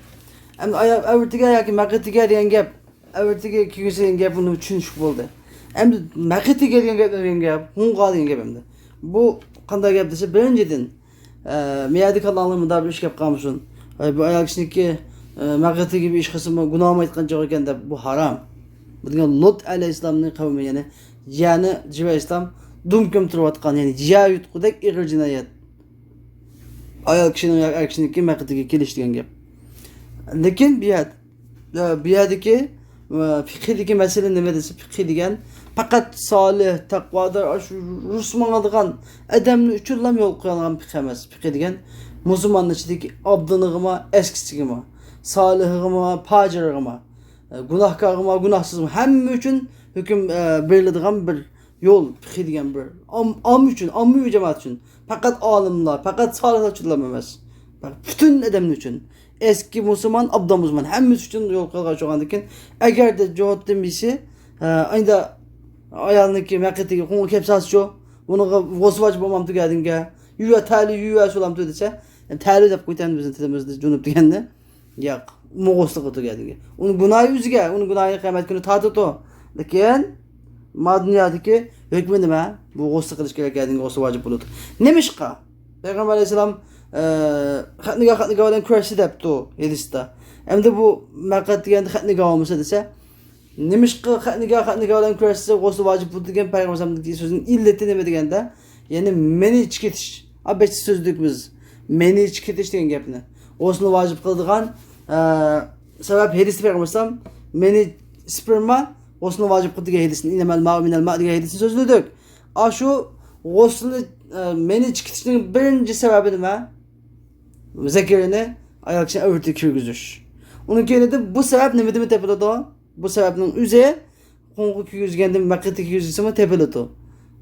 ئەمدى ئايال ئەۋرىتىگە ياكى مەقئىتىگە دېگەن گەپ، ئەۋرىتىگە كىرگۈزسە دېگەن گەپ، بۇنى چۈشىنىشلىك بولدى. ئەمدى مەقئىتىگە دېگەن گەپ، دېگەن گەپ، ھوڭغا دېگەن گەپ ئەمدى. بۇ قانداق گەپ دېسە، بىرىنچىدىن، ئە، مەيەردە كاللاڭلار مۇنداق بىر ئىش گەپ قالمىسۇن. ئە، بۇ ئايال كىشىنىكى، ئە، مەقئىتىگە بىر ئىش قىلسىمۇ گۇناھمۇ ئېيتقان چاغ ئىكەن دەپ، بۇ ھارام. بۇ دېگەن لۇت ئەلەيھىسسالامنىڭ قەۋمى، يەنى جىيەنى جىۋە ئىسلام دۇم كۆمتۈرۈۋاتقان، يەنى جىيە يۇتقۇدەك ئېغىر جىنايەت. ئايال كىشىنىڭ يا ئەر كىشىنىڭكى مەقئىتىگە كېلىش دېگەن گەپ. لېكىن بۇ يەر، بۇ يەردىكى، ئە، پىقھىدىكى مەسىلە نېمە دېسە، پىقھى دېگەن پەقەت سالىھ، تەقۋادار، ئاشۇ رۇس ماڭىدىغان ئادەمنى ئۈچۈنلا يول قويۇلغان پىقھى ئەمەس. پىقھى دېگەن مۇسۇلماننىڭ ئىچىدىكى ئابدىنىغىمۇ، ئەسكىسىگىمۇ، سالىھىغىمۇ، پاجىرىغىمۇ، ئە، گۇناھكارغىمۇ، گۇناھسىزمۇ، ھەممە ئۈچۈن ھۆكۈم، ئە، بېرىلىدىغان بىر يول، پىقھى دېگەن بىر ئام-، ئامما ئۈچۈن، ئاممىۋى جامائەت ئۈچۈن، پەقەت ئالىملار، پەقەت سالىھلار ئۈچۈنلا ئەمەس، پۈتۈن ئادەملەر ئۈچۈن، ئەسكى مۇسۇلمان، ئابدان مۇسۇلمان، ھەممىسى ئۈچۈن يول قويۇلغان بولغاندىكىن، ئەگەردە جوھوتتىن بىرسى، ئە، ئايدا ئايالنىڭكى مەقئىتىگە قوڭغا كەپ سالسىچۇ، بۇنىڭغا غۇسۇل ۋاجىپ بولمامتۇ گەدىنگە، يۇيۇۋەر، تەلۇي يۇيۇۋەر سولامتۇ دېسە، يەنى تەلۇي دەپ قويىدۇ بىزنىڭ تىلىمىزدا جۇنۇپ دېگەننى. ياق، ئۇمۇ غۇسلى قىلىدۇ گەدىنگە. ئۇنىڭ گۇناھى ئۆزىگە، ئۇنىڭ گۇناھىنى قىيامەت كۈنى تارتىدۇ. لېكىن ما دۇنيادىكى ھۆكمى نېمە؟ بۇ غۇسلى قىلىش كېرەك، گەدىنگە غۇسلى ۋاجىپ بولىدۇ. نېمىشقا؟ پەيغەمبەر ئەلەيھىسسالام، ئە، خەت نىگاھ، خەت نىگاھ بىلەن كۆرۈشتى دەپتۇ ھەدىستە. ئەمدى بۇ مەقئىت دېگەندە خەت نىگاھ بولمىسا دېسە، نېمىشقا خەت نىگاھ، خەت نىگاھ بىلەن كۆرۈشسە غۇسلى ۋاجىپ بولىدۇ دېگەن پەيغەمبەر ئەلەيھىسسالامنىڭ سۆزىنىڭ ئىللىتى نېمە دېگەندە، يەنى مەنى چىقىتىش. ئا، بەشتە سۆزلىدۇق بىز. مەنى چىقىتىش دېگەن گەپنى. غۇسلىنى ۋاجىپ قىلىدىغان، ئە، سەۋەب ھەدىستە پەيغەمبەر ئەلەيھىسسالام مەنى، سپېرما غۇسلىنى ۋاجىپ قىلىدۇ دېگەن ھەدىسنى، ئىنەمەل مائۇ مىنەل ما دېگەن ھەدىسنى سۆزلىدۇق. ئاشۇ غۇسلىنى، ئە، مەنى چىقىتىشنىڭ بىرىنچى سەۋەبى نېمە؟ زەكىرىنى ئايال كىشىنىڭ ئەۋرىتىگە كىرگۈزۈش. ئۇنىڭ كەينىدە بۇ سەۋەب نېمىدىن تېپىلىدۇ؟ بۇ سەۋەبنىڭ ئۆزى قوڭغا كىرگۈزگەندىن مەقئىتىگە كىرگۈزسىمۇ تېپىلىدۇ.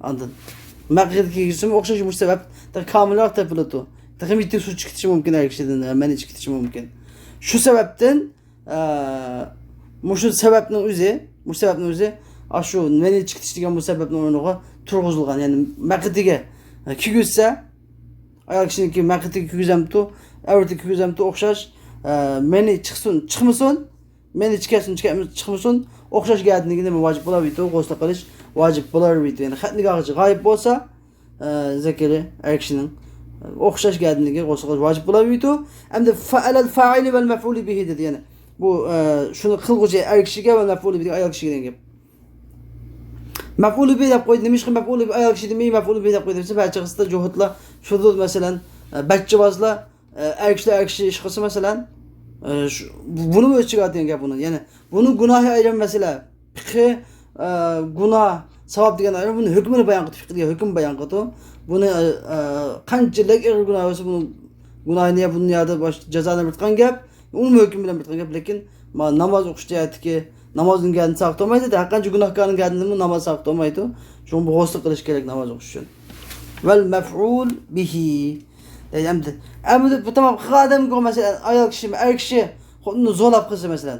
ئاندىن مەقئىتىگە كىرگۈزسىمۇ ئوخشاش مۇشۇ سەۋەب تېخى كامىلراق تېپىلىدۇ. تېخى يېتىك سۇ چىقىتىشى مۇمكىن ئەر كىشىدىن، مەنى چىقىتىشى مۇمكىن. شۇ سەۋەبتىن، ئە، مۇشۇ سەۋەبنىڭ ئۆزى، مۇشۇ سەۋەبنىڭ ئۆزى، ئاشۇ مەنى چىقىتىش دېگەن بۇ سەۋەبنىڭ ئورنىغا تۇرغۇزۇلغان. يەنى مەقئىتىگە، ئە، كىرگۈزسە، ئايال كىشىنىڭكى مەقئىتىگە كىرگۈزەمتۇ، ئەۋرىتىگە كىرگۈزەمتۇ ئوخشاش، ئە، مەنى چىقسۇن، چىقمىسۇن، مەنى چىقسۇن، چىقمىسۇن، ئوخشاش گەدىنىگە نېمە ۋاجىپ بولاۋېرىدۇ، غۇسلى قىلىش ۋاجىپ بولاۋېرىدۇ. يەنى خەت نىگاھىغا غايىب بولسا، ئە، زەكىرى ئەر كىشىنىڭ، ئە، ئوخشاش گەدىنىگە غۇسلى قىلىش ۋاجىپ بولاۋېرىدۇ. ئەمدى فەئەلەل فائىلى ۋەل مەفئۇلى بىھى دېدى. يەنى بۇ، ئە، شۇنى قىلغۇچى ئەر كىشىگە ۋە مەفئۇلى بىھى ئايال كىشىگە دېگەن گەپ. مەفئۇلى بىھى دەپ قويدى. نېمىشقا مەفئۇلى بىھى ئايال كىشى دېمەي، مەفئۇلى بىھى دەپ قويدى دېسە، بەزى چاغدا جوھۇتلار، شۇزۇز مەسىلەن، ئە، بەچچىۋازلار، ئە، ئەر كىشىلەر ئەر كىشى ئىش قىلسا مەسىلەن، ئە، شۇ، بۇنىمۇ ئۆز ئىچىگە ئالىدىغان گەپ بۇنى. يەنى بۇنىڭ گۇناھى ئايرىم مەسىلە. پىقھى، ئە، گۇناھ، ساۋاب دېگەن ئايرىم، بۇنىڭ ھۆكمىنى بايان قىلىدۇ، پىقھى دېگەن ھۆكۈم بايان قىلىدۇ. بۇنى، ئە، ئە، قانچىلىك ئېغىر گۇناھ بولسا، بۇنىڭ گۇناھىنى يا بۇنى يادا باش-، جازانى بىر تۇتقان گەپ، ئۇمۇ ھۆكۈم بىلەن بىر تۇتقان گەپ. لېكىن ما ناماز ئوقۇش جەھەتتىكى، نامازدىن گەدىنى ساقىت بولمايدۇ، ھەر قانچە گۇناھكارنىڭ گەدىنىمۇ ناماز ساقىت بولمايدۇ. شۇڭا بۇ غۇسلى قىلىش كېرەك ناماز ئوقۇش ئۈچۈن. ۋەل مەفئۇل بىھى. ئەمدى، ئەمدى بۇ تامام قىلغان ئادەمگە مەسىلەن، ئايال كىشىمۇ، ئەر كىشى خوتۇنىنى زورلاپ قىلسا مەسىلەن،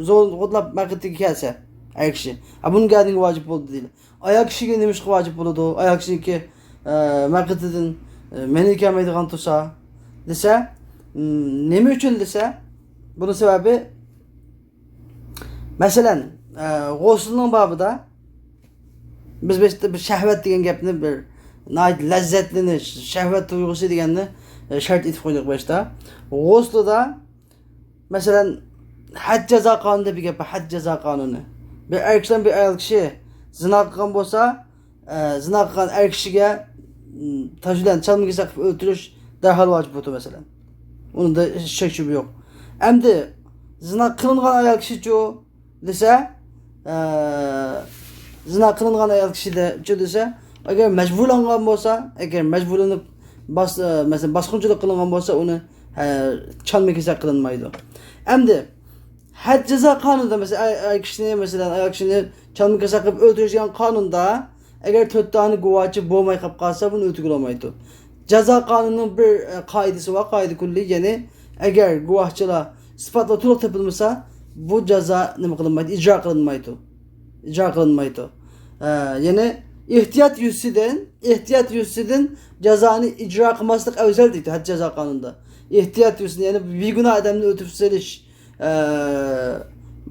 زور-، زورلاپ مەقئىتىگە كەلسە، ئەر كىشى. ھە، بۇنىڭ گەدىنىگە ۋاجىپ بولدى دەيلى. ئايال كىشىگە نېمىشقا ۋاجىپ بولىدۇ؟ ئايال كىشىنىڭكى، ئە، مەقئىتىدىن، ئە، مەنى كەلمەيدىغان تۇرسا دېسە، م، نېمە ئۈچۈن دېسە، بۇنىڭ سەۋەبى، مەسىلەن، ئە، غۇسلنىڭ بابىدا بىز بىر، بىر شەھۋەت دېگەن گەپنى، بىر ناھايىتى لەززەتلىنىش، شەھۋەت تۇيغۇسى دېگەننى ئە، شەرت ئېيتىپ قويدۇق باشتا. غۇسلىدا، مەسىلەن، ھەد جازا قانۇنى دەپ بىر گەپ بار، ھەد جازا قانۇنى. بىر ئەر كىشى بىلەن بىر ئايال كىشى زىنا قىلغان بولسا، ئە، زىنا قىلغان ئەر كىشىگە، م، تاش بىلەن چالما كېسەك قىلىپ ئۆلتۈرۈش دەرھال ۋاجىپ بولىدۇ، مەسىلەن. ئۇنىڭدا شەك شۈبھە يوق. ئەمدى زىنا قىلىنغان ئايال كىشىچۇ دېسە، ئە، زىنا قىلىنغان ئايال كىشىچۇ دېسە، ئەگەر مەجبۇرلانغان بولسا، ئەگەر مەجبۇرلىنىپ باس-، ئە، مەسىلەن، باسقۇنچىلىق قىلىنغان بولسا، ئۇنى، ئە، چالما كېسەك قىلىنمايدۇ. ئەمدى ھەد جازا قانۇنىدا، مەسىلەن، ئەر، ئەر كىشىنى، مەسىلەن، ئايال كىشىنى چالما كېسەك قىلىپ ئۆلتۈرۈش دېگەن قانۇندا، ئەگەر تۆت دانە گۇۋاھچى بولماي قېلىپ قالسا، بۇنى ئۆتكىلى بولمايدۇ. جازا قانۇنىنىڭ بىر، ئە، قائىدىسى بار، قائىدە كۈللى، يەنى ئەگەر گۇۋاھچىلار، ئىسپاتلار تولۇق تېپىلمىسا، بۇ جازا نېمە قىلىنمايدۇ؟ ئىجرا قىلىنمايدۇ. ئىجرا قىلىنمايدۇ. ئە، يەنى ئېھتىيات يۈزىسىدىن، ئېھتىيات يۈزىسىدىن جازانى ئىجرا قىلماسلىق ئەۋزەل دەيدۇ ھەد جازا قانۇنىدا. ئېھتىيات يۈزىسىدىن، يەنى بىگۇناھ ئادەمنى ئۆتۈپ سېلىش، ئە،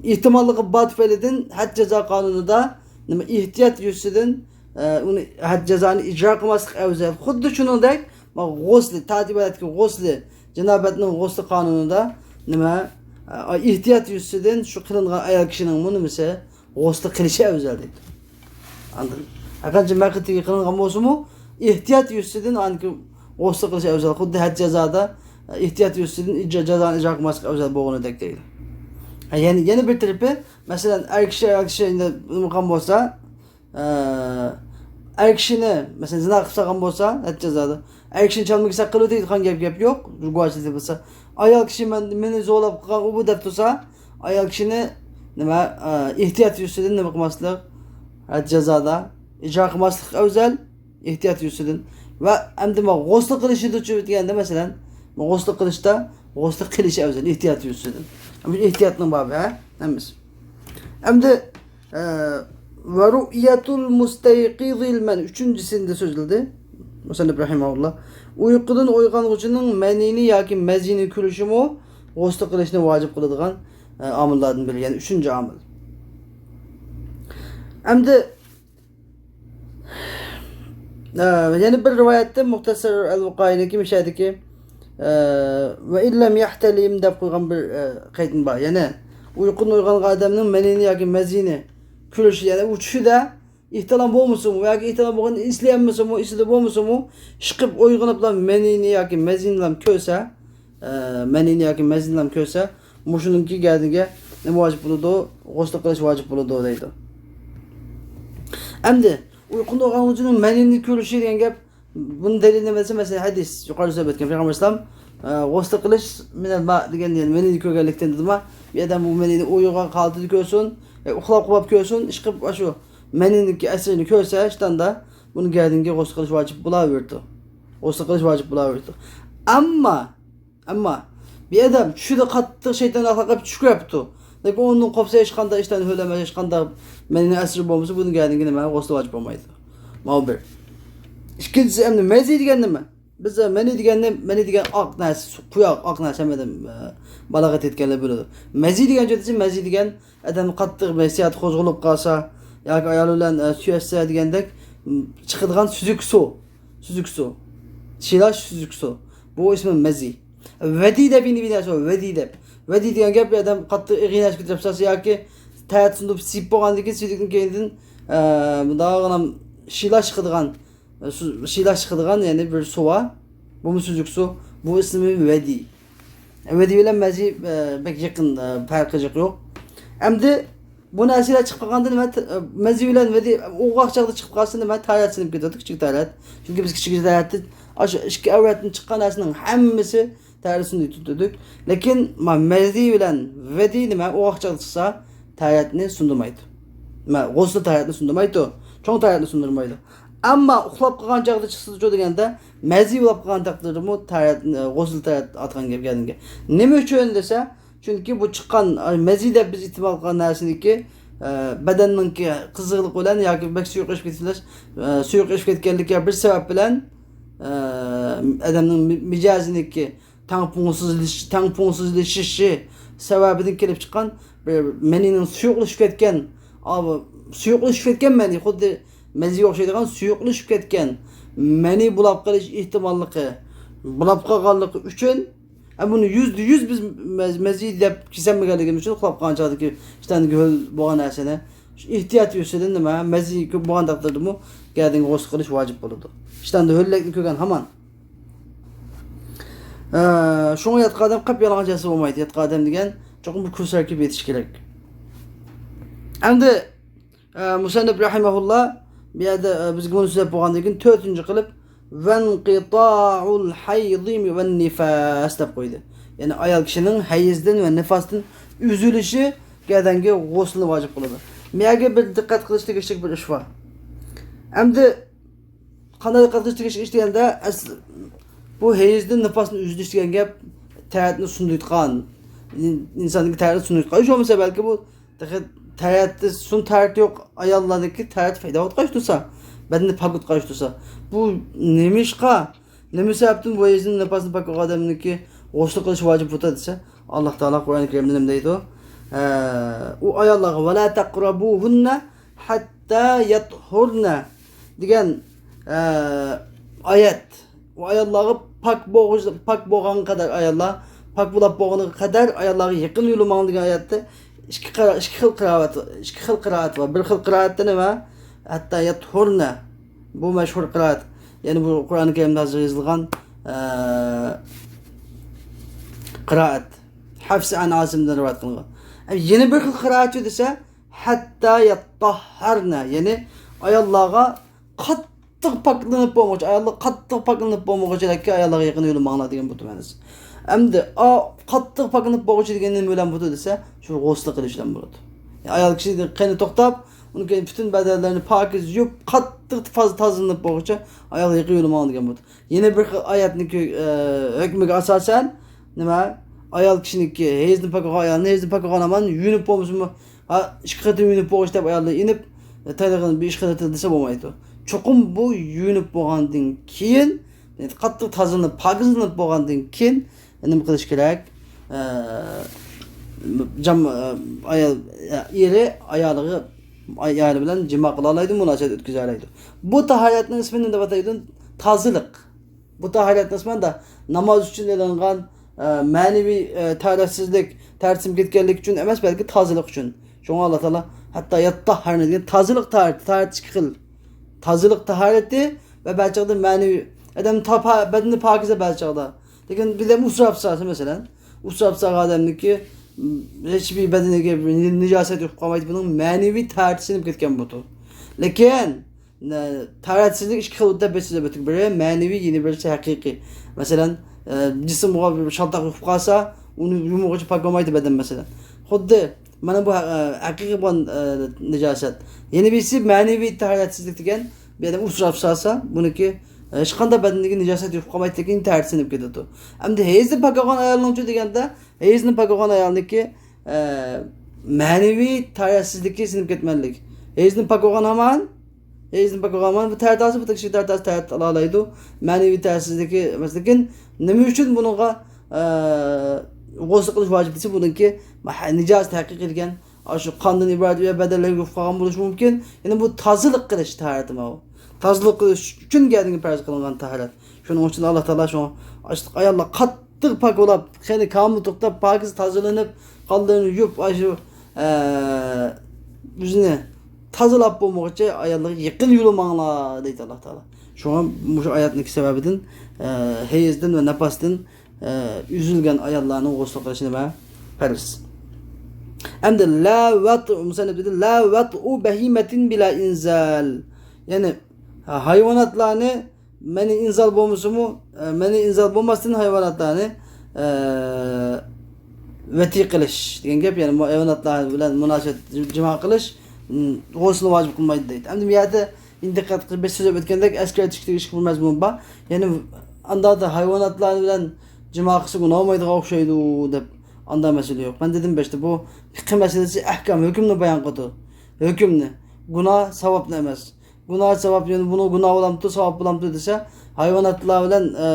ئېھتىماللىقى بار تۈپەيلىدىن ھەد جازا قانۇنىدا نېمە، ئېھتىيات يۈزىسىدىن، ئە، ئۇنى ھەد جازانى ئىجرا قىلماسلىق ئەۋزەل. خۇددى شۇنىڭدەك، ما، غۇسلى، تەتىبەتتىكى غۇسلى، جىنابەتنىڭ غۇسلى قانۇنىدا نېمە، ئە، ئېھتىيات يۈزىسىدىن شۇ قىلىنغان ئايال كىشىنىڭمۇ نېمىسى، غۇسلى قىلىشى ئەۋزەل دەيدۇ. ئاندىن ھەرقانچە مەقسىتىگە قىلىنغان بولسىمۇ، ئېھتىيات يۈزىسىدىن ئانىكى غۇسلى قىلىشى ئەۋزەل. خۇددى ھەد جازادا ئېھتىيات يۈزىسىدىن ئىجرا، جازانى ئىجرا قىلماسلىق ئەۋزەل بولغىنىدەك دەيدۇ. ھە، يەنە، يەنە بىر تەرىپى، مەسىلەن، ئەر كىشى، ئايال كىشى ئەندە نېمە قىلغان بولسا، ئە، ئەر كىشىنى، مەسىلەن، زىنا قىلىپ سالغان بولسا، ھەد جازادا، ئەر كىشىنى چالما كېسەك قىلىۋېتىدىغان گەپ، گەپ يوق، گۇۋاھچى تېپىلسا. ئايال كىشى مەن، مېنى زورلاپ قىلغان ئۇ بۇ دەپ تۇرسا، ئايال كىشىنى نېمە، ئە، ئېھتىيات يۈزىسىدىن نېمە قىلماسلىق، ھەد جازادا ئىجرا قىلماسلىق ئەۋزەل، ئېھتىيات يۈزىسىدىن. ۋە ئەمدى ما غۇسلى قىلىشىدۇچۇ دېگەندە، مەسىلەن، غۇسلى قىلىشتا غۇسلى قىلىشى ئەۋزەل، ئېھتىيات يۈزىسىدىن. بۇ ئېھتىياتنىڭ بابى، ھە؟ ھەممىسى. ئەمدى، ئە، ۋە رۇئيەتۇل مۇستەيقىزىل مەن، ئۈچىنچىسىدە سۆزلىدى مۇسەننىپ رەھىمەھۇللا. ئۇيقۇدىن ئويغانغۇچىنىڭ مەنىينى ياكى مەزىنى كۆرۈشىمۇ غۇسلى قىلىشنى ۋاجىپ قىلىدىغان، ئە، ئامىللاردىن بىرى، يەنى ئۈچىنچى ئامىل. ئەمدى، ئە، يەنە بىر رىۋايەتتە مۇختەسەر ئەل ۋۇقايىنىڭكى مىشەدىكى، ئە، ۋە ئىللەم يەھتەلىم دەپ قويغان بىر، ئە، قەيتمە بار. يەنە ئۇيقۇدىن ئويغانغان ئادەمنىڭ مەنىنى ياكى مەزىنى كۆرۈشى، يەنى ئۇ چۈشىدە ئېھتىلام بولمىسىمۇ ياكى ئېھتىلام بولغىنىنى ئېسلىيەلمىسىمۇ، ئېسىدە بولمىسىمۇ، ئىشقىپ ئويغىنىپلا مەنىنى ياكى مەزىنىلەم كۆرسە، ئە، مەنىنى ياكى مەزىنىلەم كۆرسە، مۇشۇنىڭكى گەدىنىگە نېمە ۋاجىپ بولىدۇ؟ غۇسلى قىلىش ۋاجىپ بولىدۇ دەيدۇ. ئەمدى ئۇيقۇدا ئويغانغۇچىنىڭ مەنىنى كۆرۈشى دېگەن گەپ، بۇنىڭ دەلىلى نېمە دېسە، مەسىلەن، ھەدىس، يۇقىرىدا سۆھبەت ئەتكەن پەيغەمبەر ئەلەيھىسسالام، ئە، غۇسلى قىلىش مىنەل ما دېگەن، يەنى مەنىنى كۆرگەنلىكتىن دېدىما، بىر ئادەم بۇ مەنىنى ئويغان ھالىتىدە كۆرسۇن، ئە، ئۇخلاپ قوپاپ كۆرسۇن، ئىشقىپ ئاشۇ مەنىنىڭكى ئەسىرىنى كۆرسە، شۇنداقتا بۇنىڭ گەدىنىگە غۇسلى قىلىش ۋاجىپ بولاۋېرىدۇ. غۇسلى قىلىش ۋاجىپ بولاۋېرىدۇ. ئەمما، ئەمما بىر ئادەم چۈشىدە قاتتىق شەيتان ئاقلاپ چۈش كۆرۈپتۇ. لېكىن ئۇنىڭدىن قوپسا ھېچقانداق ئىشتان ھۆلەمەس، ھېچقانداق مەنىنىڭ ئەسىرى بولمىسا، بۇنىڭ گەدىنىگە نېمە؟ غۇسلى ۋاجىپ بولمايدۇ. ماۋۇ بىر. ئىككىنچىسى، ئەمدى مەزى دېگەن نېمە؟ بىز مەنى دېگەننى، مەنى دېگەن ئاق نەرسە، قۇياق، ئاق نەرسە ھەممە ئادەم، ئە، بالاغەت يەتكەنلەر بىلىدۇ. مەزى دېگەن جۈملىسى، مەزى دېگەن ئادەم قاتتىق بىر ھېسسىياتى قوزغىلىپ قالسا ياكى ئايالى بىلەن، ئە، سۆيۈشسە دېگەندەك، م، چىقىدىغان سۈزۈك سۇ. سۈزۈك سۇ. شىلاش سۈزۈك سۇ. بۇ ئىسمى مەزى. ۋەدى دەپ يەنە بىر نەرسە بار، ۋەدى دەپ. ۋەدى دېگەن گەپ، بىر ئادەم قاتتىق ئېغىر نەرسە كۆتۈرۈپ سالسا ياكى تەتۈرسۈندۈرۈپ سىيىپ بولغاندىن كېيىن، سۈيدۈكتىن كېيىندىن، ئە، مۇنداق شىلاش چىقىدىغان، ئە، سۇ-، شىلاش چىقىدىغان، يەنى بىر سۇ بار. بۇمۇ سۈزۈك سۇ. بۇ ئىسمى ۋەدى. ۋەدى بىلەن مەزى، ئە، بەك يېقىن، ئە، پەرقى جىق يوق. ئەمدى بۇ نەرسىلەر چىقىپ قالغاندا نېمە، ئە، مەزى بىلەن ۋەدى ئوغاق چاغدا چىقىپ قالسا نېمە، تاھارەت سىنىپ كېتىدۇ، كىچىك تاھارەت. چۈنكى بىز كىچىك تاھارەتتە ئاشۇ ئىككى ئەۋرەتتىن چىققان نەرسىنىڭ ھەممىسى تەھرىرسىنى تۇتۇدۇق. لېكىن ما-، مەزى بىلەن ۋەدى نېمە؟ ئوغاق چاغدا چىقسا، تەھرىتىنى سۇندۇرمايدۇ. ما-، غۇسلى تەھرىتىنى سۇندۇرمايدۇ. چوڭ تەھرىتىنى سۇندۇرمايدۇ. ئەمما ئۇخلاپ قالغان چاغدا چىقسىچۇ دېگەندە، مەزى بولۇپ قالغان تەقدىردىمۇ تەھرىتىنى، غۇسلى تەھرىتىنى ئاتىغان گەپ گەدىنىگە. نېمە ئۈچۈن دېسە، چۈنكى بۇ چىققان، ئە، مەزى دەپ بىز ئېتىبار قىلغان نەرسىنىڭكى، ئە، بەدەننىڭكى قىزىقلىق بىلەن ياكى بەك سۇيۇقلىشىپ كېتىش، ئە، سۇيۇقلىشىپ كەتكەنلىكى بىر سەۋەب بىلەن، ئە، ئادەمنىڭ مى-، مىجەزىنىڭكى تەڭپۇڭسىزلىشىش، تەڭپۇڭسىزلىشىشى سەۋەبىدىن كېلىپ چىققان بىر مەنىنىڭ سۇيۇقلىشىپ كەتكەن، ئا، بۇ سۇيۇقلىشىپ كەتكەن مەنى، خۇددى مەزىگە ئوخشايدىغان سۇيۇقلىشىپ كەتكەن مەنى بولاپ قېلىش ئېھتىماللىقى، بۇلاپ قالغانلىقى ئۈچۈن، ھە، بۇنى يۈزدە يۈز بىز مەز-، مەزى دەپ كېسەلمىگەنلىكىمىز ئۈچۈن، ئۇخلاپ قالغان چاغدىكى ئىشتاندىكى ھۆل بولغان نەرسىنى ئېھتىيات يۈزىسىدىن نېمە، مەزى كۆپ بولغان تەقدىردىمۇ گەدىنگە غۇسل قىلىش ۋاجىپ بولىدۇ. ئىشتاندا ھۆللەكنى كۆرگەن ھامان. ئە، شۇڭا ياتقان ئادەم قاپيالىڭاچ ياتسا بولمايدۇ. ياتقان ئادەم دېگەن چوقۇم بىر كۈرسەركىپ يېتىشى كېرەك. ئەمدى، ئە، مۇسەننىپ رەھىمەھۇللا بۇ يەردە، ئە، بىزگە بۇنى سۆزلەپ بولغاندىن كېيىن تۆتىنچى قىلىپ، «ۋەنقىتائۇل ھەيزى ۋەن نىفاس» دەپ قويدى. يەنى ئايال كىشىنىڭ ھەيزدىن ۋە نىفاستىن ئۈزۈلۈشى گەدەنگە غۇسلنى ۋاجىپ قىلىدۇ. بۇ يەرگە بىر دىققەت قىلىش تېگىشلىك بىر ئىش بار. ئەمدى قانداق دىققەت قىلىش تېگىشلىك ئىش دېگەندە، ئەس-، بۇ ھەيزدىن نىفاستىن ئۈزۈلۈش دېگەن گەپ تەرەتنى سۇندۇرۇۋېتىدىغان، ئىن-، ئىنساندىكى تەرەتنى سۇندۇرۇۋېتىدىغان ئىش بولمىسا، بەلكى بۇ تېخى تەرەتتە سۇن تەرىتى يوق ئاياللاردىكى تەرەت پەيدا بولۇپ قالسا، بەدىنى پاك بولۇپ قالسا، بۇ نېمىشقا، نېمە سەۋەبتىن بۇ ھەيزدىن نىپاستىن پاك بولغان ئادەمنىڭكى غۇسلى قىلىش ۋاجىپ بولىدۇ دېسە، ئاللا تائالا قۇرئان كەرىمدە نېمە دەيدۇ؟ ئە، ئۇ ئاياللارغا، «ۋەلا تەقرەبۇھۇننە ھەتتا يەتھۇرنە» دېگەن، ئە، ئايەت. ئۇ ئاياللارغا پاك بولغۇچ-، پاك بولغانغا قەدەر ئاياللار، پاك بولاپ بولغانغا قەدەر ئاياللارغا يېقىن يولىماڭ دېگەن ئايەتتە ئىككى قىرا-، ئىككى خىل قىرائەت، ئىككى خىل قىرائەت بار. بىر خىل قىرائەتتە نېمە؟ ھەتتا يەتھۇرنە. بۇ مەشھۇر قىرائەت. يەنى بۇ قۇرئان كەرىمدە ھازىر يېزىلغان، ئە، قىرائەت. ھەفس ئەن ئاسىمدىن رىۋايەت قىلىنغان. ئە، يەنە بىر خىل قىرائەتچۇ دېسە، ھەتتا يەتتەھھەرنە. يەنى ئاياللارغا قاتتىق پاكلىنىپ بولمىغۇچە، ئاياللار قاتتىق پاكلىنىپ بولمىغۇچە، ئاياللارغا يېقىن يولىماڭلار دېگەن بۇ مەنىسى. ئەمدى، ئا، قاتتىق پاكلىنىپ بولغۇچە دېگەن نېمە بىلەن بۇ دېسە، شۇ غۇسلى قىلىش بىلەن بولىدۇ. يەنى ئايال كىشى قېنى توختاپ، ئۇنىڭ كېيىن پۈتۈن بەدەنلىرىنى پاكىز يۇيۇپ، قاتتىق تازا-، تازىلىنىپ بولغۇچە ئايالغا يېقىن يولىماڭ دېگەن بۇ. يەنە بىر خىل ئايەتنىڭكى، ئە، ھۆكمىگە ئاساسەن، نېمە؟ ئايال كىشىنىڭكى ھەيزدىن پاك بولغان ئايالنى، ھەيزدىن پاك بولغان ھامان يۇيۇنۇپ بولمىسىمۇ، ھا، ئىككى قېتىم يۇيۇنۇپ بولغۇچە دەپ ئاياللار ئېلىپ، تەيلىغىنى بىر ئىش قىلىۋېتىلدى دېسە بولمايدۇ. چوقۇم بۇ يۇيۇنۇپ بولغاندىن كېيىن، قاتتىق تازىلىنىپ، پاكىزلىنىپ بولغاندىن كېيىن نېمە قىلىش كېرەك؟ ئە، جام-، ئە، ئايال، ئېرى ئايالىغا، ئايالى بىلەن جىما قىلالايدۇ، مۇناسىۋەت ئۆتكۈزەلەيدۇ. بۇ تاھارەتنىڭ ئىسمى نېمە دەپ ئاتايدۇ؟ تازىلىق. بۇ تاھارەتنى ئىسمى ناماز ئۈچۈن ئېلىنغان، ئە، مەنىۋى، ئە، تەھارەتسىزلىك، تەھارىتى سىنىپ كەتكەنلىك ئۈچۈن ئەمەس، بەلكى تازىلىق ئۈچۈن. شۇڭا ئاللا تائالا ھەتتا يەتتەھھەرنە دېگەن تازىلىق تاھارىتى، تاھارىتى ئىككى خىل. تازىلىق تاھارىتى ۋە بەزى چاغدا مەنىۋى، ئادەم تا-، پا-، بەدىنى پاكىزە بەزى چاغدا. لېكىن بىردەم ئۇسراپ سالسا، مەسىلەن، ئۇسراپ سالغان ئادەمنىڭكى، م، ھېچبىر بەدىنىگە بىر نى-، نىجاسەت يۇقۇپ قالمايدۇ، بۇنىڭ مەنىۋى تاھارىتى سىنىپ كەتكەن بولىدۇ. لېكىن، نە-، تاھارەتسىزلىك ئىككى خىل دەپ بىر سۆزلەپ ئۆتتۇق. بىرى مەنىۋى، يەنە بىرسى ھەقىقىي. مەسىلەن، ئە، جىسىمغا بىر شالتاق يۇقۇپ قالسا، ئۇنى يۇمىغۇچە پاك بولمايدۇ بەدەن، مەسىلەن. خۇددى مانا بۇ ھە-، ئە، ھەقىقىي بولغان، ئە، نىجاسەت. يەنە بىرسى مەنىۋى تاھارەتسىزلىك دېگەن، بىر ئادەم ئۇسراپ سالسا، بۇنىڭكى، ئە، ھېچقانداق بەدىنىدىكى نىجاسەت يۇقۇپ قالمايدۇ، لېكىن تەھارىتى سىنىپ كېتىدۇ. ئەمدى ھەيزدىن پاك بولغان ئايالنىڭچۇ دېگەندە، ھەيزدىن پاك بولغان ئايالنىڭكى، ئە، مەنىۋى تاھارەتسىزلىكى سىنىپ كەتمەنلىك. ھەيزدىن پاك بولغان ھامان، ھەيزدىن پاك بولغان ھامان بۇ تەھارەت ئالسا، بۇ كىشى تەھارەت، تەھارەت ئالالايدۇ. مەنىۋى تاھارەتسىزلىكى ئەمەس، لېكىن نېمە ئۈچۈن بۇنىڭغا، ئە، غۇسل قىلىش ۋاجىپ دېسە، بۇنىڭكى مە-، نىجاسەت ھەقىقىي كەلگەن، ئاشۇ قاندىن ئىبارەت بىر بەدەنلەرگە يۇقۇپ قالغان بولۇشى مۇمكىن. يەنى بۇ تازىلىق قىلىش تاھارىتى ماۋۇ. تازىلىق قىلىش ئۈچۈن گەدىنگە پەرز قىلىنغان تاھارەت. شۇنىڭ ئۈچۈن ئاللا تائالا شۇڭا ئاشۇنداق ئاياللار قاتتىق پاك بولاپ، قېنى كامىل توختاپ، پاكىز تازىلىنىپ، قانلىرىنى يۇيۇپ، ئاشۇ، ئە، ئۆزىنى تازىلاپ بولمىغۇچە ئاياللارغا يېقىن يولىماڭلار دەيدۇ ئاللا تائالا. شۇڭا مۇشۇ ئايەتنىڭ سەۋەبىدىن، ئە، ھەيزدىن ۋە نەپەستىن، ئە، ئۈزۈلگەن ئاياللارنىڭ غۇسلى قىلىشى نېمە؟ پەرز. ئەمدى لا ۋەت، مۇسەننىپ دېدى، لا ۋەتئۇ بەھىمەتىن بىلا ئىنزال. يەنى، ھايۋاناتلارنى مەنى ئىنزال بولمىسىمۇ، ئە، مەنى ئىنزال بولماستىن ھايۋاناتلارنى، ئە، ۋەتى قىلىش دېگەن گەپ، يەنى مۇ-، ھايۋاناتلار بىلەن مۇناسىۋەت جىما قىلىش، م، غۇسلنى ۋاجىپ قىلمايدۇ دەيدۇ. ئەمدى بۇ يەردە ئېنىق دىققەت قىلىپ بىر سۆزلەپ ئۆتكەندەك، ئەسكەرتىشكە تېگىشلىك بىر مەزمۇن بار. يەنى ئاندا ھايۋاناتلار بىلەن جىما قىلسا گۇناھ بولمايدىغان ئوخشايدۇ دەپ ئاندا مەسىلە يوق. مەن دېدىم بەشتە، بۇ پىقھى مەسىلىسى ئەھكام، ھۆكۈمنى بايان قىلىدۇ. ھۆكۈمنى. گۇناھ ساۋابنى ئەمەس. گۇناھ ساۋاب، يەنى بۇنىڭ گۇناھ بولامتۇ، ساۋاب بولامتۇ دېسە، ھايۋاناتلار بىلەن، ئە،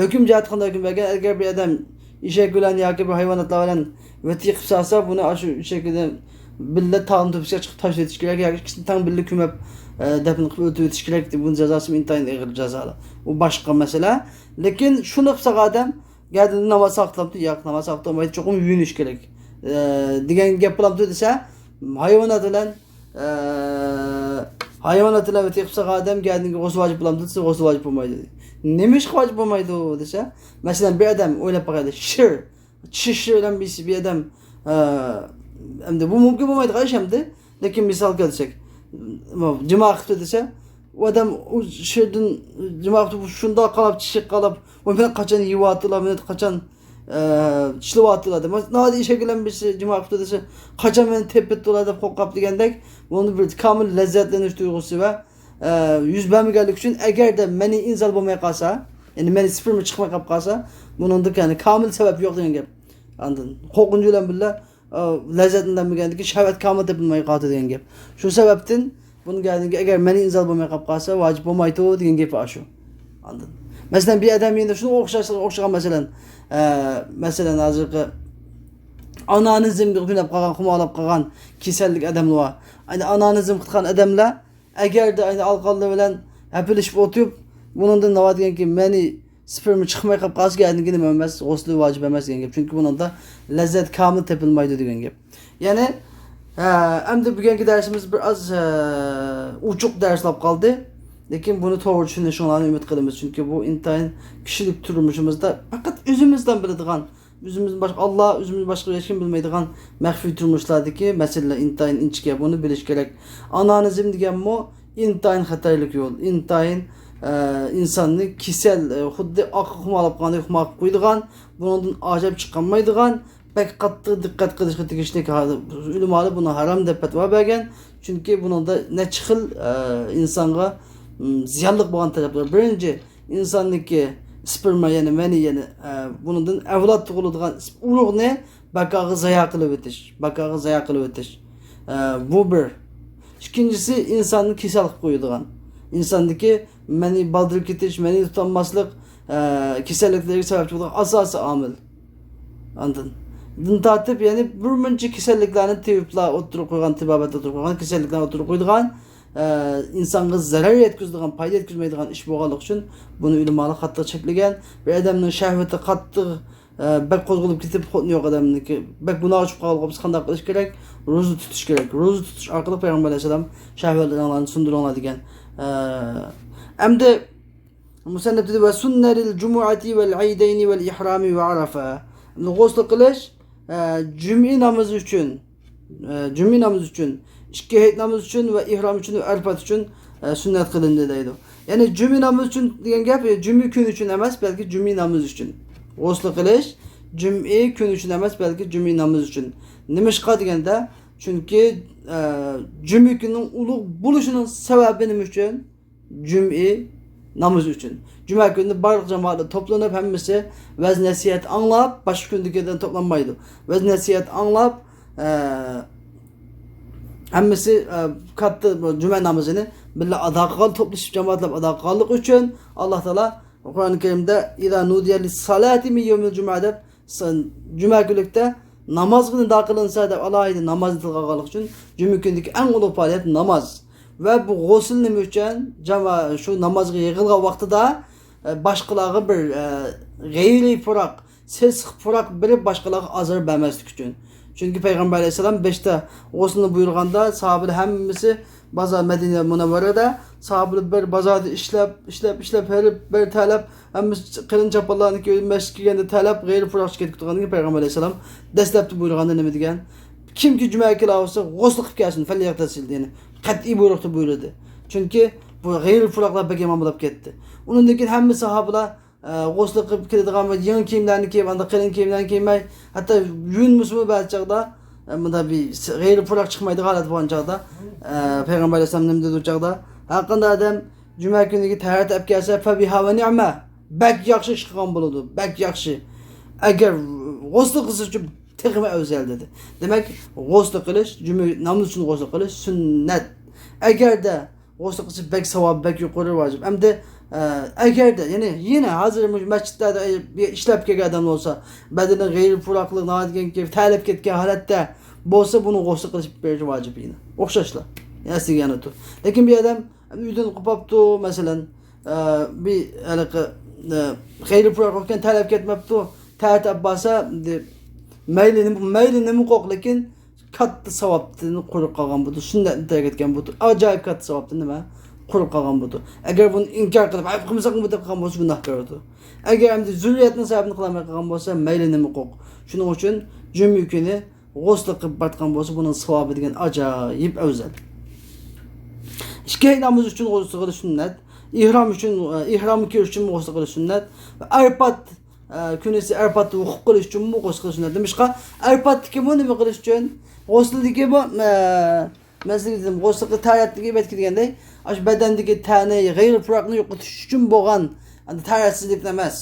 ھۆكۈم جەھەتتە قانداق ھۆكۈم بەرگەن؟ ئەگەر بىر ئادەم ئېشەك بىلەن ياكى بىر ھايۋاناتلار بىلەن ۋەتى قىلىپ سالسا، بۇنى ئاشۇ ئېشەكنى بىللە تاغنىڭ تۆپىسىگە چىقىپ تاشلىۋېتىش كېرەك ياكى ئىككىسىنى تەڭ بىللە كۆمۈپ، ئە، دەپنە قىلىپ ئۆلتۈرۈۋېتىش كېرەك. بۇنىڭ جازاسى ئىنتايىن ئېغىر جازالار. ئۇ باشقا مەسىلە. لېكىن شۇنداق قىلسا ئادەم گەدىنى ناماز ساقىتلامتۇ؟ ياق، ناماز ساقىتلالمايدۇ، چوقۇم يۇيۇنۇش كېرەك، ئە، دېگەن گەپ بولامتۇ دېسە، ھايۋانات بىلەن، ئە، ھايۋانات بىلەن ئۆتە قىلسا ئادەم گەدىنىگە غۇسۇل ۋاجىپ بولامتۇ دېسە، غۇسۇل ۋاجىپ بولمايدۇ. نېمە ئىشقا ۋاجىپ بولمايدۇ دېسە، مەسىلەن، بىر ئادەم ئويلاپ باقايلى، شىر، چىشى بىلەن بىر، بىر ئادەم، ئە، ئەمدى بۇ مۇمكىن بولمايدىغان ئىش ئەمدى. لېكىن مىسال كەلتۈرسەك، جىما قىپتۇ دېسە، ئۇ ئادەم ئۇ شىردىن جىما قىپتۇ، شۇنداق قالاپ، چىشى قالاپ، ئۇ مېنى قاچان يېۋاتىلا، مېنى قاچان، ئە، چىشلىۋاتىلا دەپ. نادى ئىشەك بىلەن بىرسى جىما قىپتۇ دېسە، قاچان مېنى تېپىپتىلا دەپ قورقاپتۇ دېگەندەك، بۇنىڭدا بىر كامىل لەززەتلىنىش تۇيغۇسى ۋە، ئە، يۈز بەرمىگەنلىكى ئۈچۈن، ئەگەردە مەنى ئىنزال بولماي قالسا، يەنى مەنى سىپېرما چىقماي قاپ قالسا، بۇنىڭدا، يەنى، كامىل سەۋەب يوق دېگەن گەپ. ئاندىن قورقۇنچ بىلەن بىللە، ئە، لەززەتلەنمىگەندىكى شەھۋەت كامىل تېپىلماي قالىدۇ دېگەن گەپ. شۇ سەۋەبتىن بۇنىڭ گەدىنىگە ئەگەر مەنى ئىنزال بولماي قاپ قالسا، ۋاجىپ بولمايدۇ دېگەن گېپى ئاشۇ. ئاندىن، مەسىلەن، بىر ئادەم يەنە شۇنىڭغا ئوخشاش، ئوخشىغان، مەسىلەن، ئە، مەسىلەن، ھازىرقى ئانانىزمغا ئۆكۈنۈپ قالغان، خۇمارلاپ قالغان كېسەللىك ئادەملەر بار. ئەنە ئانانىزم قىلغان ئادەملەر ئەگەردە ئەنە ئالقانلار بىلەن ھەپىلىشىپ ئولتۇرۇپ، بۇنىڭدىن ناۋا دېگەنكى مەنى سىپېرما چىقماي قاپ قالسا، گەدىنىگە نېمە ئەمەس، غۇسلى ۋاجىپ ئەمەس دېگەن گەپ. چۈنكى بۇنىڭدا لەززەت كامىل تېپىلمايدۇ دېگەن گەپ. يەنى، ھە، ئەمدى بۈگۈنكى دەرسىمىز بىر ئاز، ھە، ئوچۇق دەرس بولۇپ قالدى. لېكىن بۇنى توغرا چۈشىنىشىڭلارنى ئۈمىد قىلىمىز. چۈنكى بۇ ئىنتايىن كىشىلىك تۇرمۇشىمىزدا پەقەت ئۆزىمىزلا بىلىدىغان، ئۆزىمىزدىن باشقا، ئاللا، ئۆزىمىزدىن باشقا ھېچكىم بىلمەيدىغان مەخپىي تۇرمۇشلاردىكى مەسىلىلەر ئىنتايىن ئىنچىكە، بۇنى بىلىش كېرەك. ئانانىزم دېگەنمۇ ئىنتايىن خەتەرلىك يول، ئىنتايىن، ئە، ئىنساننى كېسەل، ئە، خۇددى ئاققا خۇمارلاپ قالغاندەك خۇمار قىلىپ قويىدىغان، بۇنىڭدىن ئاجاپ چىقالمايدىغان، بەك قاتتىق دىققەت قىلىشقا تېگىشلىك. ھازىر ئۆلىمالار بۇنى ھارام دەپ پەتىۋا بەرگەن. چۈنكى بۇنىڭدا نەچچە خىل، ئە، ئىنسانغا، م، زىيانلىق بولغان تەرەپلەر. بىرىنچى، ئىنساننىڭكى سپېرما، يەنى مەنى، يەنى، ئە، بۇنىڭدىن ئەۋلاد تۇغۇلىدىغان ئۇرۇغنى بەكاغا زايا قىلىۋېتىش، بەكاغا زايا قىلىۋېتىش. ئە، بۇ بىر. ئىككىنچىسى، ئىنساننى كېسەل قىلىپ قويىدىغان، ئىنساندىكى مەنى بالدۇرۇپ كېتىش، مەنى تۇتالماسلىق، ئە، كېسەللىكلەرگە سەۋەبچى بولىدىغان ئاساسىي ئامىل. ئاندىن، دىن تارتىپ، يەنى بىر مۇنچە كېسەللىكلەرنى تېۋىپلا ئوتتۇرىغا قويغان، تېبابەتتە ئوتتۇرىغا قويغان كېسەللىكلەرنى ئوتتۇرىغا قويىدىغان، ئە، ئىنسانغا زەرەر يەتكۈزىدىغان، پايدا يەتكۈزمەيدىغان ئىش بولغانلىقى ئۈچۈن بۇنى ئۆلىمالار قاتتىق چەكلىگەن. بىر ئادەمنىڭ شەھۋىتى قاتتىق، ئە، بەك قوزغىلىپ كېتىپ، خوتۇنى يوق ئادەمنىڭكى بەك گۇناھقا چۈشۈپ قالغان بولسا قانداق قىلىش كېرەك؟ روزا تۇتۇش كېرەك. روزا تۇتۇش ئارقىلىق پەيغەمبەر ئەلەيھىسسالام شەھۋەتلىرىڭلارنى سۇندۇرۇڭلار دېگەن. ئە، ئەمدى مۇسەننىپ دېدى، ۋە سۇننەرىل جۇمۇئەتى ۋەل ئەيدەينى ۋەل ئىھرامى ۋە ئەرەفە. غۇسل قىلىش، ئە، جۈمئە نامىزى ئۈچۈن، ئە، جۈمئە نامىزى ئۈچۈن، ئىككى ھېيت نامىزى ئۈچۈن ۋە ئىھرام ئۈچۈن ۋە ئەرەفات ئۈچۈن، ئە، سۈننەت قىلىندى دەيدۇ. يەنى جۈمئە نامىزى ئۈچۈن دېگەن گەپ، ئە، جۈمئە كۈنى ئۈچۈن ئەمەس، بەلكى جۈمئە نامىزى ئۈچۈن. غۇسل قىلىش جۈمئە كۈنى ئۈچۈن ئەمەس، بەلكى جۈمئە نامىزى ئۈچۈن. نېمىشقا دېگەندە، چۈنكى، ئە، جۈمئە كۈنىنىڭ ئۇلۇغ بولۇشىنىڭ سەۋەبى نېمە ئۈچۈن؟ جۈمئە نامىزى ئۈچۈن. جۈمە كۈنى بارلىق جامائەتلەر توپلىنىپ، ھەممىسى ۋەز نەسىھەت ئاڭلاپ، باشقا كۈندىكىدىن توپلانمايدۇ. ۋەز نەسىھەت ئاڭلاپ، ئە، ھەممىسى، ئە، كاتتا بۇ جۈمە نامىزىنى بىللە ئادا قىلغان، توپلىشىپ جامائەتلەپ ئادا قىلغانلىقى ئۈچۈن ئاللا تائالا قۇرئان كەرىمدە، ئىزا نۇدىيە لىسسالاتى مىن يەۋمىل جۇمۇئە دەپ، سەن جۈمە كۈنلۈكتە نامازغا نىدا قىلىنسا دەپ، ئالاھىدە نامازنى تىلغا ئالغانلىقى ئۈچۈن، جۈمە كۈنىدىكى ئەڭ ئۇلۇغ پائالىيەت ناماز. ۋە بۇ غۇسۇل نېمە ئۈچۈن؟ جاما-، شۇ نامازغا يىغىلغان ۋاقتىدا، ئە، باشقىلارغا بىر، ئە، غەيرىي پۇراق، سېسىق پۇراق بېرىپ، باشقىلارغا ئازار بەرمەسلىك ئۈچۈن. چۈنكى پەيغەمبەر ئەلەيھىسسالام بەشتە غۇسۇلنى بۇيرۇغاندا، ساھابىلەر ھەممىسى بازار، مەدىنە مۇنەۋۋەرەدە ساھابىلەر بىر بازاردا ئىشلەپ، ئىشلەپ، ئىشلەپ، ھېرىپ، بىر تەرلەپ، ھەممىسى قېلىن چاپانلارنى كىيىپ، مەسچىتكە كىرگەندە تەرلەپ، غەيرىي پۇراقچە كېتىپ تۇرغاندىن كېيىن، پەيغەمبەر ئەلەيھىسسالام دەسلەپتە بۇيرۇغاندا نېمە دېگەن؟ كىمكى جۈمەگە كېلىۋالسا، غۇسلى قىلىپ كەلسۇن، فەليەغتەسىل، يەنى قەتئىي بۇيرۇقتا بۇيرۇدى. چۈنكى بۇ غەيرىي پۇراقلار بەك يامان بولۇپ كەتتى. ئۇنىڭدىن كېيىن ھەممە ساھابىلار، ئە، غۇسلى قىلىپ كېلىدىغان بىر يېڭى كىيىملەرنى كىيىپ، ئاندىن قېلىن كىيىملەرنى كىيمەي، ھەتتا يۇيۇنمىسىمۇ بەزى چاغدا، ئە، مۇنداق بىر س-، غەيرىي پۇراق چىقمايدىغان ھالەت بولغان چاغدا، ئە، پەيغەمبەر ئەلەيھىسسالام نېمە دېدى ئۇ چاغدا؟ ھەرقانداق ئادەم جۈمە كۈنىگە تەھارەت ئەپ كەلسە، فەبىھا ۋە نىئمە، بەك ياخشى ئىش قىلغان بولىدۇ، بەك ياخشى. ئەگەر غۇسلى قىلسىچۇ، تېخىمۇ ئەۋزەل دېدى. دېمەك، غۇسلى قىلىش، جۈمە نامىزى ئۈچۈن غۇسلى قىلىش سۈننەت. ئەگەردە غۇسلى قىلسا بەك ساۋابى بەك يۇقىرى، ۋاجىپ. ئەمدى، ئە، ئەگەردە، يەنى يەنە ھازىر مۇشۇ مەسچىتلەردە ئىشلەپ كەلگەن ئادەم بولسا، بەدىنى غەيرىي پۇراقلىق، ناھايىتى كېيىپ تەرلەپ كەتكەن ھالەتتە بولسا بۇنى غۇسل قىلىش بېرىش ۋاجىپ يەنە. ئوخشاشلا. يەنە ئەسلىگە يەنە تۇر. لېكىن بۇ ئادەم ئۆيدىن قوپاپتۇ، مەسىلەن، ئە، بىر ھېلىقى، ئە، غەيرىي پۇراق بولۇپ كەتكەن، تەرلەپ كەتمەپتۇ. تەرلەپ بارسا، دە-، مەيلى نېمە، مەيلى نېمە قوق، لېكىن كاتتا ساۋابتىن قۇرۇق قالغان بولىدۇ. سۈننەتنى تەرك ئەتكەن بولىدۇ. ئاجايىپ كاتتا ساۋابتىن نېمە؟ قۇرۇق قالغان بولىدۇ. ئەگەر بۇنى ئىنكار قىلىپ، ئەي، قىلمىساق نېمە دەپ قالغان بولسا، گۇناھكار بولىدۇ. ئەگەر ئەمدى زۆرۈرىيەتنىڭ سەۋەبىنى قىلالماي قالغان بولسا، مەيلى نېمە قوق. شۇنىڭ ئۈچۈن جۈمە كۈنى غۇسل قىلىپ بارغان بولسا، بۇنىڭ ساۋابى دېگەن ئاجايىپ ئەۋزەل. ئىككى ھەيز نامىزى ئۈچۈن غۇسل قىلىش سۈننەت. ئېھرام ئۈچۈن، ئېھرامغا كىرىش ئۈچۈن غۇسل قىلىش سۈننەت. ۋە ئەرپات، ئە، كۈنىسى ئەرپاتتا ۋۇقۇپ قىلىش ئۈچۈنمۇ غۇسل قىلىش سۈننەت. نېمىشقا؟ ئەرپاتتىكىمۇ نېمە قىلىش ئۈچۈن؟ غۇسلدىكى بۇ، ئە، مەن سىزگە دېدىم، غۇسلى تەھارەتتىكى بەت كىرگەندەك، ئاشۇ بەدەندىكى تەرنى، غەيرىي پۇراقنى يوقىتىش ئۈچۈن بولغان، ئەمدى تەھارەتسىزلىكتىن ئەمەس.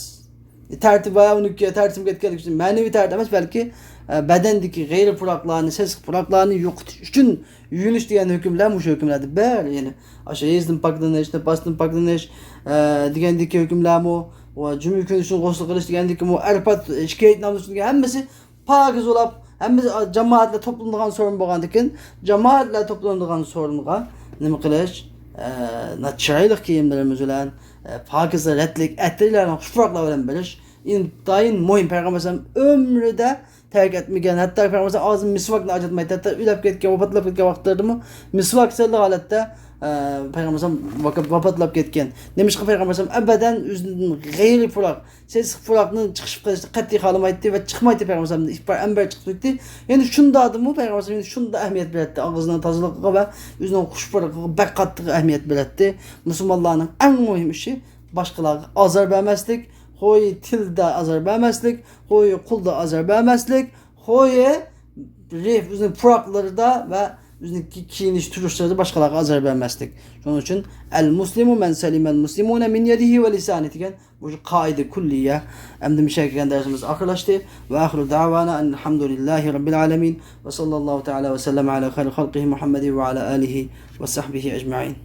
تەرتىپ بار، ئۇنىڭكى تەرتىپكە كەتكەنلىك ئۈچۈن مەنىۋى تەھارەت ئەمەس، بەلكى، ئە، بەدەندىكى غەيرىي پۇراقلارنى، سېسىق پۇراقلارنى يوقىتىش ئۈچۈن يۇيۇنۇش دېگەن ھۆكۈملەر مۇشۇ ھۆكۈملەردە بار. يەنى ئاشۇ ھەيزدىن پاكلىنىش، نىپاستىن پاكلىنىش، ئە، دېگەندىكى ھۆكۈملەرمۇ، ۋە جۈمە كۈنى ئۈچۈن غۇسل قىلىش دېگەندىكىمۇ، ئەرپات ئىككى ھەيز نامىزى ئۈچۈن دېگەن ھەممىسى پاكىز بولاپ، ھەممە جامائەتلەر توپلىنىدىغان سورۇن بولغاندىكىن، جامائەتلەر توپلىنىدىغان سورۇنغا نېمە قىلىش؟ ئە، چىرايلىق كىيىملىرىمىز بىلەن، ئە، پاكىز رەتلىك ئەتىرلەرنى، خۇش پۇراقلار بىلەن بېرىش ئىنتايىن مۇھىم. پەيغەمبەر ئەلەيھىسسالام ئۆمرىدە تەرك ئەتمىگەن، ھەتتا پەيغەمبەر ئەلەيھىسسالام ئاغزىدىن مىسۋاكنى ئاجراتمايتتى. ھەتتا ئۆلۈپ كەتكەن، ۋاپاتلاپ كەتكەن ۋاقىتلىرىدىمۇ مىسۋاك سېلىدىغان ھالەتتە، ئە، پەيغەمبەر ئەلەيھىسسالام ۋاپات-، ۋاپاتلاپ كەتكەن. نېمىشقا پەيغەمبەر ئەلەيھىسسالام ئەبەدەن ئۆزىدىن غەيرىي پۇراق، سېسىق پۇراقنى چىقىشىپ قېلىشنى قەتئىي خالىمايتتى ۋە چىقمايتتى پەيغەمبەر ئەلەيھىسسالام. ئىپار ئەنبەر چىقىپ كېتتى. يەنى شۇنداقتىمۇ پەيغەمبەر ئەلەيھىسسالام يەنە شۇنداق ئەھمىيەت بېرەتتى. ئاغزىنىڭ تازىلىقىغا ۋە ئۆزىنىڭ خۇش پۇراقىغا بەك قاتتىق ئەھمىيەت بېرەتتى. مۇسۇلمانلارنىڭ ئەڭ مۇھىم ئىشى باشقىلارغا ئازار بەرمەسلىك، خوي تىلدا ئازار بەرمەسلىك، خوي قولدا ئازار بەرمەسلىك، خوي رىف ئۆزىنىڭ پۇراقلىرىدا ۋە ئۆزىنىڭ كى-، كىيىنىش تۇرۇشلىرىدا باشقىلارغا ئازار بەرمەسلىك. شۇنىڭ ئۈچۈن، ئەل مۇسلىمۇ مەن سەلىمەل مۇسلىمۇنە مىن يەدىھى ۋە لىسانى دېگەن بۇ قائىدە كۈللىيە. ئەمدى مۇشۇ يەرگە كەلگەن دەرسىمىز ئاخىرلاشتى. ۋە ئاخىرۇ دەۋانا ئەن ئەلھەمدۇلىللاھى رەببىل ئالەمىن. ۋە ساللاللاھۇ تەئالە ۋە سەللەم ئەلا خەيرى خەلقىھى مۇھەممەدىن ۋە ئەلا ئالىھى ۋە سەھبىھى ئەجمەئىن.